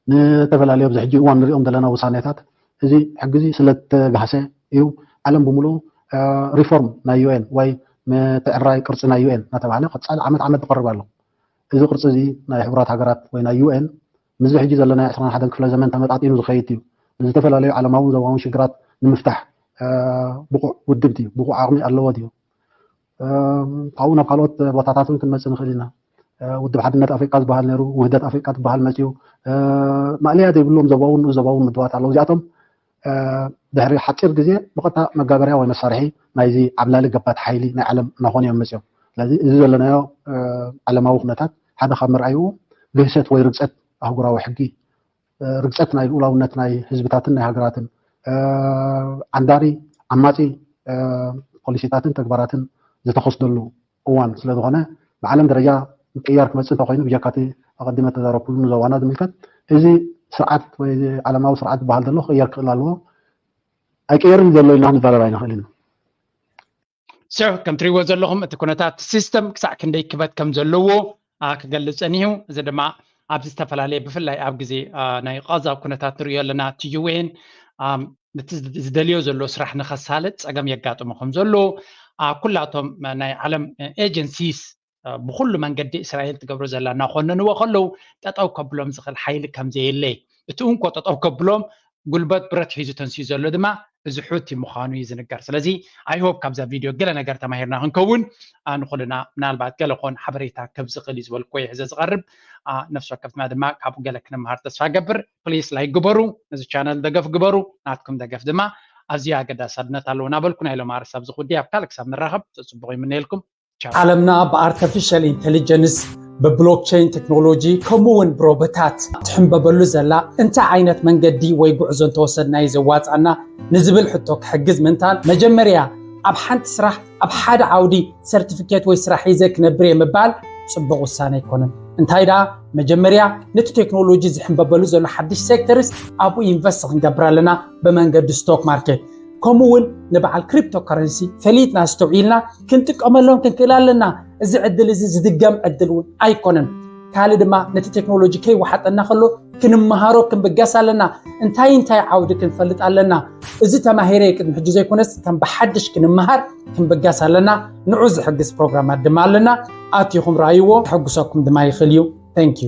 ንተፈላለዩ ኣብዚ ሕጂ እዋን ንሪኦም ዘለና ውሳኔታት እዚ ሕጊ እዚ ስለተጋህሰ እዩ ዓለም ብምሉኡ ሪፎርም ናይ ዩ ኤን ወይ ምትዕራይ ቅርፂ ናይ ዩ ኤን እናተባህለ ቀፃሊ ዓመት ዓመት ዝቐርብ ኣሎ። እዚ ቅርፂ እዚ ናይ ሕቡራት ሃገራት ወይ ናይ ዩ ኤን ምስዚ ሕጂ ዘለናዮ ዕስራን ሓደን ክፍለ ዘመን ተመጣጢኑ ዝኸይድ እዩ። ንዝተፈላለዩ ዓለማውን ዞባውን ሽግራት ንምፍታሕ ብቑዕ ውድብ ድዩ? ብቑዕ ዓቕሚ ኣለዎ ድዩ? ካብኡ ናብ ካልኦት ቦታታት እውን ክንመፅእ ንኽእል ኢና። ውድብ ሓድነት ኣፍሪቃ ዝበሃል ነይሩ፣ ውህደት ኣፍሪቃ ዝበሃል መፅዩ። ማእለያ ዘይብሎም ዞባውን ንኡስ ዞባውን ውድባት ኣለዉ። እዚኣቶም ድሕሪ ሓፂር ግዜ ብቐጥታ መጋበርያ ወይ መሳርሒ ናይዚ ዓብላሊ ገባቲ ሓይሊ ናይ ዓለም እናኾኑ እዮም መፅዮም። ስለዚ እዚ ዘለናዮ ዓለማዊ ኩነታት ሓደ ካብ መርኣይኡ ግህሰት ወይ ርግፀት ኣህጉራዊ ሕጊ፣ ርግፀት ናይ ልኡላውነት ናይ ህዝብታትን ናይ ሃገራትን፣ ዓንዳሪ ዓማፂ ፖሊሲታትን ተግባራትን ዝተኸስደሉ እዋን ስለዝኾነ ብዓለም ደረጃ ምቅያር ክመፅእ እንተኮይኑ ብጀካቲ ኣቐዲመ ተዛረብኩሉ ንዞባና ዝምልከት እዚ ስርዓት ወይ ዓለማዊ ስርዓት ዝበሃል ዘሎ ክቅየር ክኽእል ኣለዎ። ኣይቅየርን ዘሎ ኢልና ክንዛረብ ኣይንኽእልን። So ከም ትሪእዎ ዘለኹም እቲ ኩነታት ሲስተም ክሳዕ ክንደይ ክበት ከም ዘለዎ ክገልፅ ፀኒሑ። እዚ ድማ ኣብዚ ዝተፈላለየ ብፍላይ ኣብ ግዜ ናይ ቃዛ ኩነታት ንሪኦ ኣለና። እቲ ዩ ኤን ነቲ ዝደልዮ ዘሎ ስራሕ ንኸሳልጥ ፀገም የጋጥሞ ከም ዘሎ ኩላቶም ናይ ዓለም ኤጀንሲስ ብኩሉ መንገዲ እስራኤል ትገብሮ ዘላ እናኮነንዎ ከለዉ ጠጠው ከብሎም ዝኽእል ሓይሊ ከም ዘየለ እቲ እንኮ ጠጠው ከብሎም ጉልበት ብረት ሒዙ ተንስኡ ዘሎ ድማ እዚ ሑቲ ምዃኑ እዩ ዝንገር። ስለዚ I hope ካብዛ ቪድዮ ገለ ነገር ተማሂርና ክንከውን ንኩልና ምናልባት ገለ ኮን ሓበሬታ ከብዚ ክእል እዩ ዝበልኩ ሕዘ ዝቐርብ ነፍሲ ወከፍትና ድማ ካብኡ ገለ ክንምሃር ተስፋ ገብር። ፕሊስ ላይክ ግበሩ፣ ነዚ ቻነል ደገፍ ግበሩ። ናትኩም ደገፍ ድማ ኣዝዩ ኣገዳሲ ኣድነት ኣለዎ ናበልኩ ናይ ሎም ኣርስ ኣብዚ ጉዳይ ኣብ ካልእ ክሳብ ንራኸብ ጽቡቕ ይምነየልኩም። ዓለምና ብ artificial intelligence፣ ብ blockchain technology፣ ከምኡ እውን ብሮቦታት ትሕንበበሉ ዘላ እንታይ ዓይነት መንገዲ ወይ ጉዕዞ እንተወሰድና እዩ ዘዋፅኣና ንዝብል ሕቶ ክሕግዝ ምንታን መጀመርያ ኣብ ሓንቲ ስራሕ ኣብ ሓደ ዓውዲ certificate ወይ ስራሕ ሒዘ ክነብር እየ ምባል ፅቡቕ ውሳነ ኣይኮነን። እንታይ ደኣ መጀመርያ ነቲ ቴክኖሎጂ ዝሕንበበሉ ዘሎ ሓድሽ sectors ኣብኡ invest ክንገብር ኣለና ብመንገዲ stock market። ከምኡ እውን ንበዓል cryptocurrency ፈሊጥና ኣስተውዒልና ክንጥቀመሎም ክንክእል ኣለና። እዚ ዕድል እዚ ዝድገም ዕድል እውን ኣይኮነን። ካልእ ድማ ነቲ ቴክኖሎጂ ከይወሓጠና ከሎ ክንመሃሮ ክንብገስ ኣለና። እንታይ እንታይ ዓውዲ ክንፈልጥ ኣለና። እዚ ተማሂረ ቅድሚ ሕጂ ዘይኮነስ ከም ብሓድሽ ክንመሃር ክንብገስ ኣለና። ንዑ ዝሕግዝ ፕሮግራማት ድማ ኣለና። ኣቲኹም ረኣይዎ። ከሐጉሰኩም ድማ ይኽእል እዩ። Thank you።